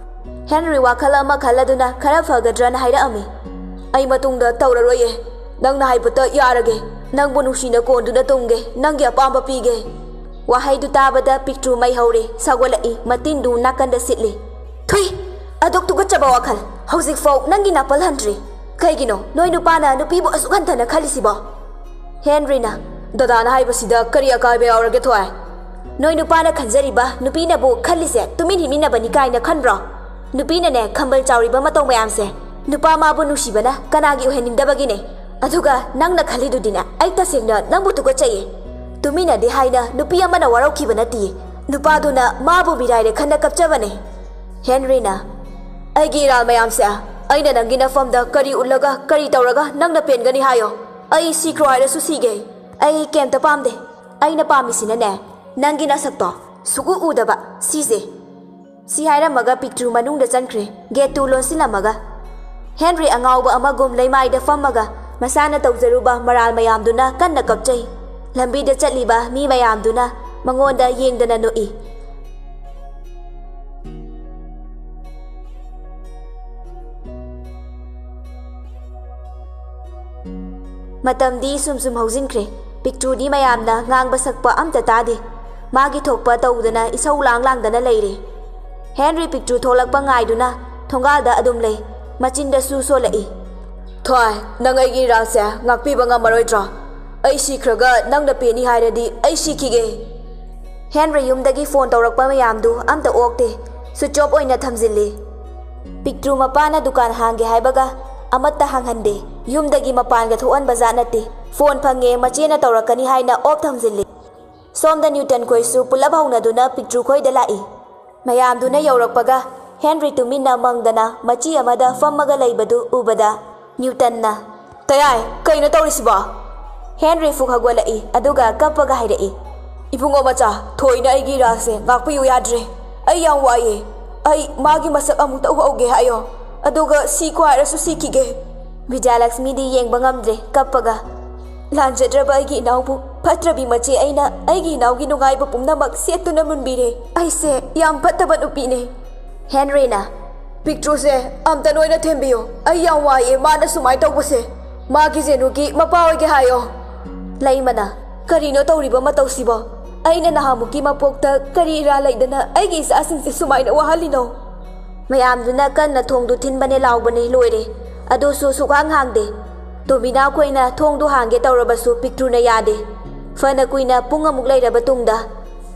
ꯍꯦꯟꯔꯤ ꯋꯥꯈꯜ ꯑꯃ ꯈꯜꯂꯗꯨꯅ ꯈꯔ ꯐꯒꯗ꯭ꯔꯅ ꯍꯥꯏꯔꯛꯑꯝꯃꯤ꯫ "ꯑꯩ ꯃꯇꯨꯡꯗ ꯇꯧꯔꯔꯣꯏꯌꯦ꯫ ꯅꯪꯅ ꯍꯥꯏꯕꯇ ꯌꯥꯔꯒꯦ꯫ ꯅꯪꯕꯨ ꯅꯨꯡꯁꯤꯅ ꯀꯣꯟꯗꯨꯅ ꯇꯨꯝꯒꯦ꯫ ꯅꯪꯒꯤ ꯑꯄꯥꯝꯕ ꯄꯤꯒꯦ꯫" ꯋꯥꯍꯩꯗꯨ ꯇꯥꯕꯗ ꯄꯤꯛꯇ꯭ꯔꯨ ꯃꯩ ꯍꯧꯔꯦ, ꯁꯥꯎꯒꯠꯂꯛꯏ, ꯃꯇꯤꯟꯗꯨ ꯅꯥꯀꯟꯗ ꯁꯤꯠꯂꯤ꯫ "ꯊꯨꯏ! ꯑꯗꯨꯛ ꯇꯨꯀꯠꯆꯕ ꯋꯥꯈꯜ ꯍꯧꯖꯤꯛꯐꯥꯎ ꯅꯪꯒꯤ ꯅꯥꯄꯜ ꯍꯟꯗ꯭ꯔꯤ꯫ ꯀꯩꯒꯤꯅꯣ ꯅꯣꯏ ꯅꯨꯄꯥꯅ ꯅꯨꯄꯤꯕꯨ ꯑꯁꯨꯛ ꯍꯟꯊꯅ ꯈꯜꯂꯤꯁꯤꯕꯣ?" ꯍꯦꯟꯔꯤꯅ, "ꯗꯗꯥꯅ ꯍꯥꯏꯕꯁꯤꯗ ꯀꯔꯤ ꯑꯀꯥꯏꯕ ꯌꯥꯎꯔꯒꯦ, ꯊꯣꯏ?" "ꯅꯣꯏ ꯅꯨꯄꯥꯅ ꯈꯟꯖꯔꯤꯕ ꯅꯨꯄꯤꯅꯕꯨ ꯈꯜꯂꯤꯁꯦ ꯇꯨꯃꯤꯟ ꯍꯤꯞꯃꯤꯟꯅꯕꯅꯤ ꯀꯥꯏꯅ ꯈꯟꯕ꯭ꯔꯣ? ꯅꯨꯄꯤꯅꯅꯦ ꯈꯝꯕꯜ ꯆꯥꯎꯔꯤꯕ ꯃꯇꯧ ꯃꯌꯥꯝꯁꯦ ꯅꯨꯄꯥ ꯃꯥꯕꯨ ꯅꯨꯡꯁꯤꯕꯅ ꯀꯅꯥꯒꯤ ꯑꯣꯏꯍꯟꯅꯤꯡꯗꯕꯒꯤꯅꯦ? ꯑꯗꯨꯒ ꯅꯪꯅ ꯈꯜꯂꯤꯗꯨꯗꯤꯅꯦ, ꯑꯩ ꯇꯁꯦꯡꯅ ꯅꯪꯕꯨ ꯇꯨꯀꯠꯆꯩꯌꯦ꯫ ꯇꯨꯃꯤꯟꯅꯗꯦ ꯍꯥꯏꯅ ꯅꯨꯄꯤ ꯑꯃꯅ ꯋꯥꯔꯧꯈꯤꯕ ꯅꯠꯇꯤꯌꯦ꯫ ꯅꯨꯄꯥꯗꯨꯅ ꯃꯥꯕꯨ ꯃꯤꯔꯥꯏꯔꯦ ꯈꯟꯅ ꯀꯞꯆꯕꯅꯦ꯫ ꯍꯦꯟꯔꯤꯅ, "ꯑꯩꯒꯤ ꯏꯔꯥꯜ ꯃꯌꯥꯝꯁꯦ ꯑꯩꯅ ꯅꯪꯒꯤ ꯅꯐꯝꯗ ꯀꯔꯤ ꯎꯠꯂꯒ, ꯀꯔꯤ ꯇꯧꯔꯒ ꯅꯪꯅ ꯄꯦꯟꯒꯅꯤ ꯍꯥꯏꯌꯣ? ꯑꯩ ꯁꯤꯈ꯭ꯔꯣ ꯍꯥꯏꯔꯁꯨ ꯁꯤꯒꯦ꯫ ꯑꯩ ꯀꯩꯝꯇ ꯄꯥꯝꯗꯦ꯫ ꯑꯩꯅ ꯄꯥꯝꯃꯤꯁꯤꯅꯅꯦ, ꯅꯪꯒꯤ ꯅꯁꯛꯇꯣ ꯁꯨꯛꯎ ꯎꯗꯕ, ꯁꯤꯁꯦ꯫" ꯁꯤ ꯍꯥꯏꯔꯝꯃꯒ ꯄꯤꯛꯇ꯭ꯔꯨ ꯃꯅꯨꯡꯗ ꯆꯪꯈ꯭ꯔꯦ, ꯒꯦꯠꯇꯨ ꯂꯣꯟꯁꯤꯜꯂꯝꯃꯒ꯫ ꯍꯦꯟꯔꯤ ꯑꯉꯥꯎꯕ ꯑꯃꯒꯨꯝ ꯂꯩꯃꯥꯏꯗ ꯐꯝꯃꯒ ꯃꯁꯥꯅ ꯇꯧꯖꯔꯨꯕ ꯃꯔꯥꯜ ꯃꯌꯥꯝꯗꯨꯅ ꯀꯟꯅ ꯀꯞꯆꯩ꯫ ꯂꯝꯕꯤꯗ ꯆꯠꯂꯤꯕ ꯃꯤ ꯃꯌꯥꯝꯗꯨꯅ ꯃꯉꯣꯟꯗ ꯌꯦꯡꯗꯅ ꯅꯣꯛꯏ꯫ ꯃꯇꯝꯗꯤ ꯁꯨꯝ ꯁꯨꯝ ꯍꯧꯖꯤꯟꯈ꯭ꯔꯦ꯫ ꯄꯤꯛꯇ꯭ꯔꯨꯗꯤ ꯃꯌꯥꯝꯅ ꯉꯥꯡꯕ ꯁꯛꯄ ꯑꯝꯇ ꯇꯥꯗꯦ꯫ ꯃꯥꯒꯤ ꯊꯣꯛꯄ ꯇꯧꯗꯅ ꯏꯁꯧ ꯂꯥꯡ ꯂꯥꯡꯗꯅ ꯂꯩꯔꯦ꯫ ꯍꯦꯟꯔꯤ ꯄꯤꯛꯇ꯭ꯔꯨ ꯊꯣꯛꯂꯛꯄ ꯉꯥꯏꯗꯨꯅ ꯊꯣꯡꯒꯥꯜꯗ ꯑꯗꯨꯝ ꯂꯩ꯫ ꯃꯆꯤꯟꯗꯁꯨ ꯁꯣꯜꯂꯛꯏ꯫ "ꯊꯣꯏ, ꯅꯪ ꯑꯩꯒꯤ ꯏꯔꯥꯜꯁꯦ ꯉꯥꯛꯄꯤꯕ ꯉꯝꯃꯔꯣꯏꯗ꯭ꯔꯣ? ꯑꯩ ꯁꯤꯈ꯭ꯔꯒ ꯅꯪꯅ ꯄꯦꯟꯅꯤ ꯍꯥꯏꯔꯗꯤ ꯑꯩ ꯁꯤꯈꯤꯒꯦ꯫" ꯍꯦꯟꯔꯤ ꯌꯨꯝꯗꯒꯤ ꯐꯣꯟ ꯇꯧꯔꯛꯄ ꯃꯌꯥꯝꯗꯨ ꯑꯝꯇ ꯑꯣꯛꯇꯦ꯫ ꯁ꯭ꯋꯤꯆ ꯑꯣꯐ ꯑꯣꯏꯅ ꯊꯝꯖꯤꯜꯂꯤ꯫ ꯄꯤꯛꯇ꯭ꯔꯨ ꯃꯄꯥꯅ ꯗꯨꯀꯥꯟ ꯍꯥꯡꯒꯦ ꯍꯥꯏꯕꯒ ꯑꯃꯠꯇ ꯍꯥꯡꯍꯟꯗꯦ꯫ ꯌꯨꯝꯗꯒꯤ ꯃꯄꯥꯟꯒ ꯊꯣꯛꯍꯟꯕ ꯖꯥꯠ ꯅꯠꯇꯦ꯫ ꯐꯣꯟ ꯐꯪꯉꯦ, ꯃꯆꯦꯅ ꯇꯧꯔꯛꯀꯅꯤ ꯍꯥꯏꯅ ꯑꯣꯐ ꯊꯝꯖꯤꯜꯂꯤ꯫ ꯁꯣꯝꯗ ꯅ꯭ꯌꯨꯇꯟ ꯈꯣꯏꯁꯨ ꯄꯨꯂꯞ ꯍꯧꯅꯗꯨꯅ ꯄꯤꯛꯇ꯭ꯔꯨ ꯈꯣꯏꯗ ꯂꯥꯛꯏ꯫ ꯃꯌꯥꯝꯗꯨꯅ ꯌꯧꯔꯛꯄꯒ ꯍꯦꯟꯔꯤ ꯇꯨꯃꯤꯟꯅ ꯃꯪꯗꯅ ꯃꯆꯤ ꯑꯃꯗ ꯐꯝꯃꯒ ꯂꯩꯕꯗꯨ ꯎꯕꯗ ꯅ꯭ꯌꯨꯇꯟꯅ, "ꯇꯌꯥꯏ, ꯀꯩꯅꯣ ꯇꯧꯔꯤꯁꯤꯕꯣ?" ꯍꯦꯟꯔꯤ ꯐꯨꯛ ꯍꯧꯒꯠꯂꯛꯏ, ꯑꯗꯨꯒ ꯀꯞꯄꯒ ꯍꯥꯏꯔꯛꯏ, "ꯏꯕꯨꯡꯉꯣ ꯃꯆꯥ, ꯊꯣꯏꯅ ꯑꯩꯒꯤ ꯏꯔꯥꯜꯁꯦ ꯉꯥꯛꯄꯤꯌꯨ ꯌꯥꯗ꯭ꯔꯦ꯫ ꯑꯩ ꯌꯥꯝ ꯋꯥꯏꯌꯦ꯫ ꯑꯩ ꯃꯥꯒꯤ ꯃꯁꯛ ꯑꯃꯨꯛꯇ ꯎꯍꯧꯒꯦ ꯍꯥꯏꯌꯣ꯫ ꯑꯗꯨꯒ ꯁꯤꯈꯣ ꯍꯥꯏꯔꯁꯨ ꯁꯤꯈꯤꯒꯦ꯫" ꯕꯤꯖꯌꯂꯛꯁꯃꯤꯗꯤ ꯌꯦꯡꯕ ꯉꯝꯗ꯭ꯔꯦ, ꯀꯞꯄꯒ, "ꯂꯥꯟꯖꯗ꯭ꯔꯕ ꯑꯩꯒꯤ ꯏꯅꯥꯎꯕꯨ, ꯐꯠꯇ꯭ꯔꯕꯤ ꯃꯆꯦ ꯑꯩꯅ ꯑꯩꯒꯤ ꯏꯅꯥꯎꯒꯤ ꯅꯨꯡꯉꯥꯏꯕ ꯄꯨꯝꯅꯃꯛ ꯁꯦꯠꯇꯨꯅ ꯃꯨꯟꯕꯤꯔꯦ꯫ ꯑꯩꯁꯦ ꯌꯥꯝ ꯐꯠꯇꯕ ꯅꯨꯄꯤꯅꯦ꯫" ꯍꯦꯟꯔꯤꯅ, "ꯄꯤꯛꯇ꯭ꯔꯨꯁꯦ ꯑꯝꯇ ꯅꯣꯏꯅ ꯊꯦꯝꯕꯤꯌꯨ꯫ ꯑꯩ ꯌꯥꯝ ꯋꯥꯏꯌꯦ ꯃꯥꯅ ꯁꯨꯃꯥꯏꯅ ꯇꯧꯕꯁꯦ꯫ ꯃꯥꯒꯤ ꯖꯦꯅꯨꯒꯤ ꯃꯄꯥ ꯑꯣꯏꯒꯦ ꯍꯥꯏꯌꯣ꯫" ꯂꯩꯃꯅ, "ꯀꯔꯤꯅꯣ ꯇꯧꯔꯤꯕ ꯃꯇꯧꯁꯤꯕꯣ? ꯑꯩꯅ ꯅꯍꯥꯟꯃꯨꯛꯀꯤ ꯃꯄꯣꯛꯇ ꯀꯔꯤ ꯏꯔꯥꯜ ꯂꯩꯗꯅ ꯑꯩꯒꯤ ꯏꯆꯥꯁꯤꯡꯁꯦ ꯁꯨꯃꯥꯏꯅ ꯋꯥꯍꯜꯂꯤꯅꯣ?" ꯃꯌꯥꯝꯗꯨꯅ ꯀꯟꯅ ꯊꯣꯡꯗꯨ ꯊꯤꯟꯕꯅꯦ ꯂꯥꯎꯕꯅꯦ, ꯂꯣꯏꯔꯦ꯫ ꯑꯗꯨꯁꯨ ꯁꯨꯛꯍꯥꯡ ꯍꯥꯡꯗꯦ꯫ ꯇꯣꯝꯕꯤꯅꯥꯎꯈꯣꯏꯅ ꯊꯣꯡꯗꯨ ꯍꯥꯡꯒꯦ ꯇꯧꯔꯕꯁꯨ ꯄꯤꯛꯇ꯭ꯔꯨꯅ ꯌꯥꯗꯦ꯫ ꯐꯅ ꯀꯨꯏꯅ ꯄꯨꯡ ꯑꯃꯨꯛ ꯂꯩꯔꯕ ꯇꯨꯡꯗ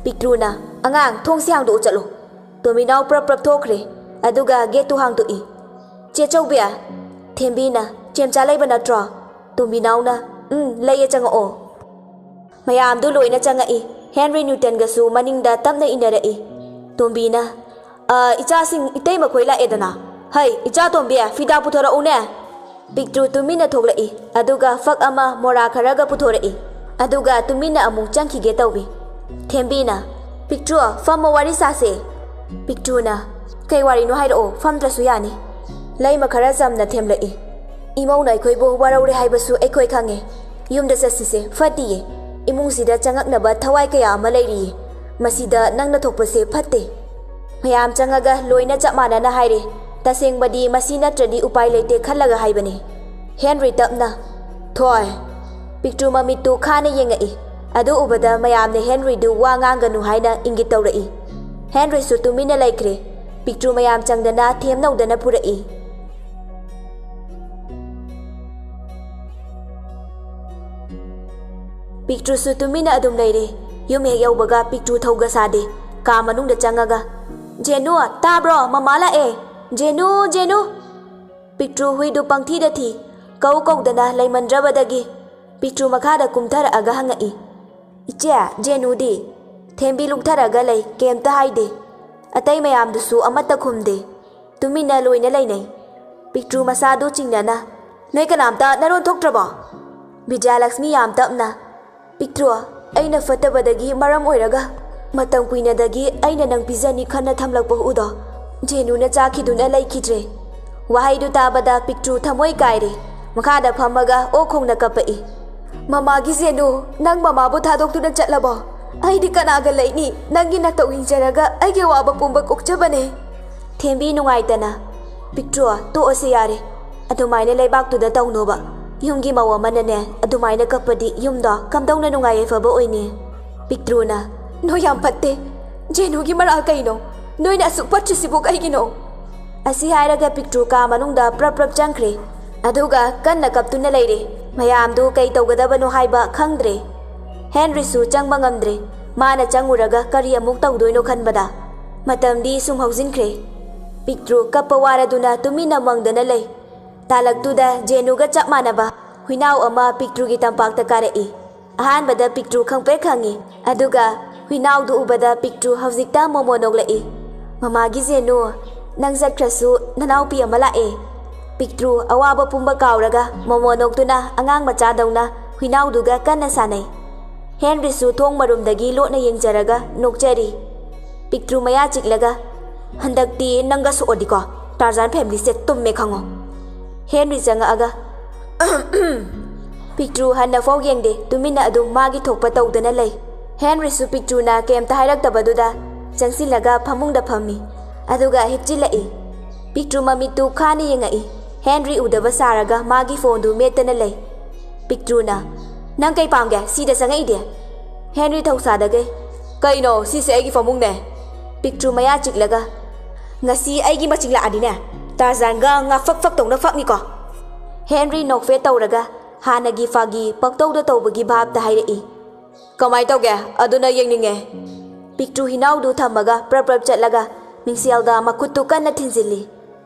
ꯄꯤꯛꯇ꯭ꯔꯨꯅ, "ꯑꯉꯥꯡ, ꯊꯣꯡꯁꯤ ꯍꯥꯡꯗꯣꯛꯎ ꯆꯠꯂꯨ꯫" ꯇꯣꯝꯕꯤꯅꯥꯎ ꯄ꯭ꯔꯞ ꯄ꯭ꯔꯞ ꯊꯣꯛꯈ꯭ꯔꯦ꯫ ꯑꯗꯨꯒ ꯒꯦꯠꯇꯨ ꯍꯥꯡꯗꯣꯛꯏ꯫ "ꯆꯦ ꯆꯧꯕꯤ!" ꯊꯦꯝꯕꯤꯅ, "ꯆꯦꯝꯆꯥ ꯂꯩꯕ ꯅꯠꯇ꯭ꯔꯣ?" ꯇꯣꯝꯕꯤꯅꯥꯎꯅ, "ꯎꯝ, ꯂꯩꯌꯦ, ꯆꯪꯉꯛꯑꯣ꯫" ꯃꯌꯥꯝꯗꯨ ꯂꯣꯏꯅ ꯆꯪꯉꯛꯏ꯫ ꯍꯦꯟꯔꯤ ꯅ꯭ꯌꯨꯇꯟꯒꯁꯨ ꯃꯅꯤꯡꯗ ꯇꯞꯅ ꯏꯟꯅꯔꯛꯏ꯫ ꯇꯣꯝꯕꯤꯅ, "ꯑ, ꯏꯆꯥꯁꯤꯡ, ꯏꯇꯩꯃꯈꯣꯏ ꯂꯥꯛꯑꯦꯗꯅ꯫ ꯍꯩ, ꯏꯆꯥ ꯇꯣꯝꯕꯤ, ꯐꯤꯗꯥ ꯄꯨꯊꯣꯔꯛꯎꯅꯦ!" ꯄꯤꯛꯇ꯭ꯔꯨ ꯇꯨꯃꯤꯟꯅ ꯊꯣꯛꯂꯛꯏ, ꯑꯗꯨꯒ ꯐꯛ ꯑꯃ, ꯃꯣꯔꯥ ꯈꯔꯒ ꯄꯨꯊꯣꯔꯛꯏ, ꯑꯗꯨꯒ ꯇꯨꯃꯤꯟꯅ ꯑꯃꯨꯛ ꯆꯪꯈꯤꯒꯦ ꯇꯧꯏ꯫ ꯊꯦꯝꯕꯤꯅ, "ꯄꯤꯛꯇ꯭ꯔꯨ, ꯐꯝꯃꯣ, ꯋꯥꯔꯤ ꯁꯥꯁꯦ꯫" ꯄꯤꯛꯇ꯭ꯔꯨꯅ, "ꯀꯩ ꯋꯥꯔꯤꯅꯣ ꯍꯥꯏꯔꯛꯑꯣ, ꯐꯝꯗ꯭ꯔꯁꯨ ꯌꯥꯅꯤ꯫" ꯂꯩꯃ ꯈꯔ ꯆꯝꯅ ꯊꯦꯝꯂꯛꯏ꯫ "ꯏꯃꯧꯅ ꯑꯩꯈꯣꯏꯕꯨ ꯋꯥꯔꯧꯔꯦ ꯍꯥꯏꯕꯁꯨ ꯑꯩꯈꯣꯏ ꯈꯪꯉꯦ꯫ ꯌꯨꯝꯗ ꯆꯠꯁꯤꯁꯦ, ꯐꯠꯇꯤꯌꯦ꯫ ꯏꯃꯨꯡꯁꯤꯗ ꯆꯪꯉꯛꯅꯕ ꯊꯋꯥꯏ ꯀꯌꯥ ꯑꯃ ꯂꯩꯔꯤꯌꯦ꯫ ꯃꯁꯤꯗ ꯅꯪꯅ ꯊꯣꯛꯄꯁꯦ ꯐꯠꯇꯦ꯫" ꯃꯌꯥꯝ ꯆꯪꯉꯒ ꯂꯣꯏꯅ ꯆꯞ ꯃꯥꯟꯅꯅ ꯍꯥꯏꯔꯦ꯫ ꯇꯁꯦꯡꯕꯗꯤ ꯃꯁꯤ ꯅꯠꯇ꯭ꯔꯗꯤ ꯎꯄꯥꯏ ꯂꯩꯇꯦ ꯈꯜꯂꯒ ꯍꯥꯏꯕꯅꯤ꯫ ꯍꯦꯟꯔꯤ ꯇꯞꯅ, "ꯊꯣꯏ꯫" ꯄꯤꯛꯇ꯭ꯔꯨ ꯃꯃꯤꯠꯇꯨ ꯈꯥꯅ ꯌꯦꯡꯉꯛꯏ꯫ ꯑꯗꯨ ꯎꯕꯗ ꯃꯌꯥꯝꯅ ꯍꯦꯟꯔꯤꯗꯨ ꯋꯥ ꯉꯥꯡꯒꯅꯨ ꯍꯥꯏꯅ ꯏꯪꯒꯤꯠ ꯇꯧꯔꯛꯏ꯫ ꯍꯦꯟꯔꯤꯁꯨ ꯇꯨꯃꯤꯟꯅ ꯂꯩꯈ꯭ꯔꯦ꯫ ꯄꯤꯛꯇ꯭ꯔꯨ ꯃꯌꯥꯝ ꯆꯪꯗꯅ ꯊꯦꯝꯅꯧꯗꯅ ꯄꯨꯔꯛꯏ꯫ ꯄꯤꯛꯇ꯭ꯔꯨꯁꯨ ꯇꯨꯃꯤꯟꯅ ꯑꯗꯨꯝ ꯂꯩꯔꯦ꯫ ꯌꯨꯝ ꯍꯦꯛ ꯌꯧꯕꯒ ꯄꯤꯛꯇ꯭ꯔꯨ ꯊꯧꯒ ꯁꯥꯗꯦ꯫ ꯀꯥ ꯃꯅꯨꯡꯗ ꯆꯪꯉꯒ, "ꯖꯦꯅꯨ, ꯇꯥꯕ꯭ꯔꯣ? ꯃꯃꯥ ꯂꯥꯛꯑꯦ꯫ ꯖꯦꯅꯨ, ꯖꯦꯅꯨ!" ꯄꯤꯛꯇ꯭ꯔꯨ ꯍꯨꯏꯗꯨ ꯄꯪꯊꯤꯗ ꯊꯤ꯫ ꯀꯧ ꯀꯧꯗꯅ ꯂꯩꯃꯟꯗ꯭ꯔꯕꯗꯒꯤ ꯄꯤꯛꯇ꯭ꯔꯨ ꯃꯈꯥꯗ ꯀꯨꯝꯊꯔꯛꯑꯒ ꯍꯪꯉꯛꯏ, "ꯏꯆꯦ, ꯖꯦꯅꯨꯗꯤ?" ꯊꯦꯝꯕꯤ ꯂꯨꯛꯊꯔꯒ ꯂꯩ, ꯀꯩꯝꯇ ꯍꯥꯏꯗꯦ꯫ ꯑꯇꯩ ꯃꯌꯥꯝꯗꯨꯁꯨ ꯑꯃꯠꯇ ꯈꯨꯝꯗꯦ꯫ ꯇꯨꯃꯤꯟꯅ ꯂꯣꯏꯅ ꯂꯩꯅꯩ꯫ ꯄꯤꯛꯇ꯭ꯔꯨ ꯃꯁꯥꯗꯨ ꯆꯤꯡꯅꯅ, "ꯅꯣꯏ ꯀꯅꯥꯝꯇ ꯅꯔꯣꯟ ꯊꯣꯛꯇ꯭ꯔꯕꯣ?" ꯕꯤꯖꯌꯂꯛꯁꯃꯤ ꯌꯥꯝ ꯇꯞꯅ, "ꯄꯤꯛꯇ꯭ꯔꯨ, ꯑꯩꯅ ꯐꯠꯇꯕꯗꯒꯤ ꯃꯔꯝ ꯑꯣꯏꯔꯒ ꯃꯇꯝ ꯀꯨꯏꯅꯗꯒꯤ ꯑꯩꯅ ꯅꯪ ꯄꯤꯖꯅꯤ ꯈꯟꯅ ꯊꯝꯂꯛꯄ ꯍꯨꯗꯣ ꯖꯦꯅꯨꯅ ꯆꯥꯈꯤꯗꯨꯅ ꯂꯩꯈꯤꯗ꯭ꯔꯦ꯫" ꯋꯥꯍꯩꯗꯨ ꯇꯥꯕꯗ ꯄꯤꯛꯇ꯭ꯔꯨ ꯊꯃꯣꯏ ꯀꯥꯏꯔꯦ꯫ ꯃꯈꯥꯗ ꯐꯝꯃꯒ ꯑꯣꯛ ꯈꯣꯡꯅ ꯀꯞꯄꯛꯏ꯫ "ꯃꯃꯥꯒꯤ ꯖꯦꯅꯨ, ꯅꯪ ꯃꯃꯥꯕꯨ ꯊꯥꯗꯣꯛꯇꯨꯅ ꯆꯠꯂꯕꯣ? ꯑꯩꯗꯤ ꯀꯅꯥꯒ ꯂꯩꯅꯤ? ꯅꯪꯒꯤ ꯅꯇꯧ ꯌꯦꯡꯖꯔꯒ ꯑꯩꯒꯤ ꯑꯋꯥꯕ ꯄꯨꯝꯕ ꯀꯣꯛꯆꯕꯅꯦ꯫" ꯊꯦꯝꯕꯤ ꯅꯨꯡꯉꯥꯏꯇꯅ, "ꯄꯤꯛꯇ꯭ꯔꯨ, ꯇꯣꯛꯑꯁꯤ ꯌꯥꯔꯦ꯫ ꯑꯗꯨꯃꯥꯏꯅ ꯂꯩꯕꯥꯛꯇꯨꯗ ꯇꯧꯅꯣꯕ꯫ ꯌꯨꯝꯒꯤ ꯃꯧ ꯑꯃꯅꯅꯦ ꯑꯗꯨꯃꯥꯏꯅ ꯀꯞꯄꯗꯤ ꯌꯨꯝꯗꯣ ꯀꯝꯗꯧꯅ ꯅꯨꯡꯉꯥꯏ ꯌꯥꯏꯐꯕ ꯑꯣꯏꯅꯤ?" ꯄꯤꯛꯇ꯭ꯔꯨꯅ, "ꯅꯣꯏ ꯌꯥꯝ ꯐꯠꯇꯦ꯫ ꯖꯦꯅꯨꯒꯤ ꯃꯔꯥꯜ ꯀꯩꯅꯣ? ꯅꯣꯏꯅ ꯑꯁꯨꯛ ꯐꯠꯇ꯭ꯔꯤꯁꯤꯕꯨ ꯀꯩꯒꯤꯅꯣ?" ꯑꯁꯤ ꯍꯥꯏꯔꯒ ꯄꯤꯛꯇ꯭ꯔꯨ ꯀꯥ ꯃꯅꯨꯡꯗ ꯄ꯭ꯔꯞ ꯄ꯭ꯔꯞ ꯆꯪꯈ꯭ꯔꯦ꯫ ꯑꯗꯨꯒ ꯀꯟꯅ ꯀꯞꯇꯨꯅ ꯂꯩꯔꯦ꯫ ꯃꯌꯥꯝꯗꯨ ꯀꯩ ꯇꯧꯒꯗꯕꯅꯣ ꯍꯥꯏꯕ ꯈꯪꯗ꯭ꯔꯦ꯫ ꯍꯦꯟꯔꯤꯁꯨ ꯆꯪꯕ ꯉꯝꯗ꯭ꯔꯦ꯫ ꯃꯥꯅ ꯆꯪꯉꯨꯔꯒ ꯀꯔꯤ ꯑꯃꯨꯛ ꯇꯧꯗꯣꯏꯅꯣ ꯈꯟꯕꯗ ꯃꯇꯝꯗꯤ ꯁꯨꯝ ꯍꯧꯖꯤꯟꯈ꯭ꯔꯦ꯫ ꯄꯤꯛꯇ꯭ꯔꯨ ꯀꯞꯄ ꯋꯥꯔꯗꯨꯅ ꯇꯨꯃꯤꯟꯅ ꯃꯪꯗꯅ ꯂꯩ꯫ ꯇꯥꯂꯛꯇꯨꯗ ꯖꯦꯅꯨꯒ ꯆꯞ ꯃꯥꯟꯅꯕ ꯍꯨꯏꯅꯥꯎ ꯑꯃ ꯄꯤꯛꯇ꯭ꯔꯨꯒꯤ ꯇꯝꯄꯥꯛꯇ ꯀꯥꯔꯛꯏ꯫ ꯑꯍꯥꯟꯕꯗ ꯄꯤꯛꯇ꯭ꯔꯨ ꯈꯪꯄ꯭ꯔꯦꯛ ꯈꯪꯉꯤ, ꯑꯗꯨꯒ ꯍꯨꯏꯅꯥꯎꯗꯨ ꯎꯕꯗ ꯄꯤꯛꯇ꯭ꯔꯨ ꯍꯧꯖꯤꯛꯇ ꯃꯣꯃꯣ ꯅꯣꯛꯂꯛꯏ꯫ "ꯃꯃꯥꯒꯤ ꯖꯦꯅꯨ, ꯅꯪ ꯆꯠꯈ꯭ꯔꯁꯨ ꯅꯅꯥꯎꯄꯤ ꯑꯃ ꯂꯥꯛꯑꯦ꯫" ꯄꯤꯛꯇ꯭ꯔꯨ ꯑꯋꯥꯕ ꯄꯨꯝꯕ ꯀꯥꯎꯔꯒ ꯃꯣꯃꯣ ꯅꯣꯛꯇꯨꯅ ꯑꯉꯥꯡ ꯃꯆꯥꯗꯧꯅ ꯍꯨꯏꯅꯥꯎꯗꯨꯒ ꯀꯟꯅ ꯁꯥꯟꯅꯩ꯫ ꯍꯦꯟꯔꯤꯁꯨ ꯊꯣꯡ ꯃꯔꯨꯝꯗꯒꯤ ꯂꯣꯠꯅ ꯌꯦꯡꯖꯔꯒ ꯅꯣꯛꯆꯔꯤ꯫ ꯄꯤꯛꯇ꯭ꯔꯨ ꯃꯌꯥ ꯆꯤꯛꯂꯒ, "ꯍꯟꯗꯛꯇꯤ ꯅꯪꯒ ꯁꯣꯛꯑꯗꯤꯀꯣ, ꯇꯥꯔꯖꯥꯟ ꯐꯦꯃꯤꯂꯤꯁꯦ ꯇꯨꯝꯃꯦ ꯈꯪꯉꯣ꯫" ꯍꯦꯟꯔꯤ ꯆꯪꯉꯛꯑꯒ, ꯄꯤꯛꯇ꯭ꯔꯨ ꯍꯟꯅꯐꯥꯎ ꯌꯦꯡꯗꯦ, ꯇꯨꯃꯤꯟꯅ ꯑꯗꯨꯝ ꯃꯥꯒꯤ ꯊꯣꯛꯄ ꯇꯧꯗꯅ ꯂꯩ꯫ ꯍꯦꯟꯔꯤꯁꯨ ꯄꯤꯛꯇ꯭ꯔꯨꯅ ꯀꯩꯝꯇ ꯍꯥꯏꯔꯛꯇꯕꯗꯨꯗ ꯆꯪꯁꯤꯜꯂꯒ ꯐꯃꯨꯡꯗ ꯐꯝꯃꯤ, ꯑꯗꯨꯒ ꯍꯤꯞꯆꯤꯜꯂꯛꯏ꯫ ꯄꯤꯛꯇ꯭ꯔꯨ ꯃꯃꯤꯠꯇꯨ ꯈꯥꯅ ꯌꯦꯡꯉꯛꯏ꯫ ꯍꯦꯟꯔꯤ ꯎꯗꯕ ꯁꯥꯔꯒ ꯃꯥꯒꯤ ꯐꯣꯟꯗꯨ ꯃꯦꯠꯇꯅ ꯂꯩ꯫ ꯄꯤꯛꯇ꯭ꯔꯨꯅ, "ꯅꯪ ꯀꯩ ꯄꯥꯝꯒꯦ ꯁꯤꯗ ꯆꯪꯉꯛꯏꯗꯤ?" ꯍꯦꯟꯔꯤ ꯊꯧꯁꯥꯗꯒꯩ, "ꯀꯩꯅꯣ, ꯁꯤꯁꯦ ꯑꯩꯒꯤ ꯐꯃꯨꯡꯅꯦ꯫" ꯄꯤꯛꯇ꯭ꯔꯨ ꯃꯌꯥ ꯆꯤꯛꯂꯒ, "ꯉꯁꯤ ꯑꯩꯒꯤ ꯃꯆꯤꯡ ꯂꯥꯛꯑꯗꯤꯅꯦ, ꯇꯥꯔꯖꯥꯟꯒ ꯉꯥ ꯐꯛ ꯐꯛ ꯇꯧꯅ ꯐꯛꯅꯤꯀꯣ꯫" ꯍꯦꯟꯔꯤ ꯅꯣꯛꯐꯦꯠ ꯇꯧꯔꯒ ꯍꯥꯟꯅꯒꯤ ꯐꯥꯒꯤ ꯄꯛꯇꯧꯗ ꯇꯧꯕꯒꯤ ꯚꯥꯞꯇ ꯍꯥꯏꯔꯛꯏ꯫ "ꯀꯃꯥꯏ ꯇꯧꯒꯦ? ꯑꯗꯨꯅ ꯌꯦꯡꯅꯤꯡꯉꯦ꯫" ꯄꯤꯛꯇ꯭ꯔꯨ ꯍꯤꯅꯥꯎꯗꯨ ꯊꯝꯃꯒ ꯄ꯭ꯔꯞ ꯄ꯭ꯔꯞ ꯆꯠꯂꯒ ꯃꯤꯡꯁꯦꯜꯗ ꯃꯈꯨꯠꯇꯨ ꯀꯟꯅ ꯊꯤꯟꯖꯤꯜꯂꯤ꯫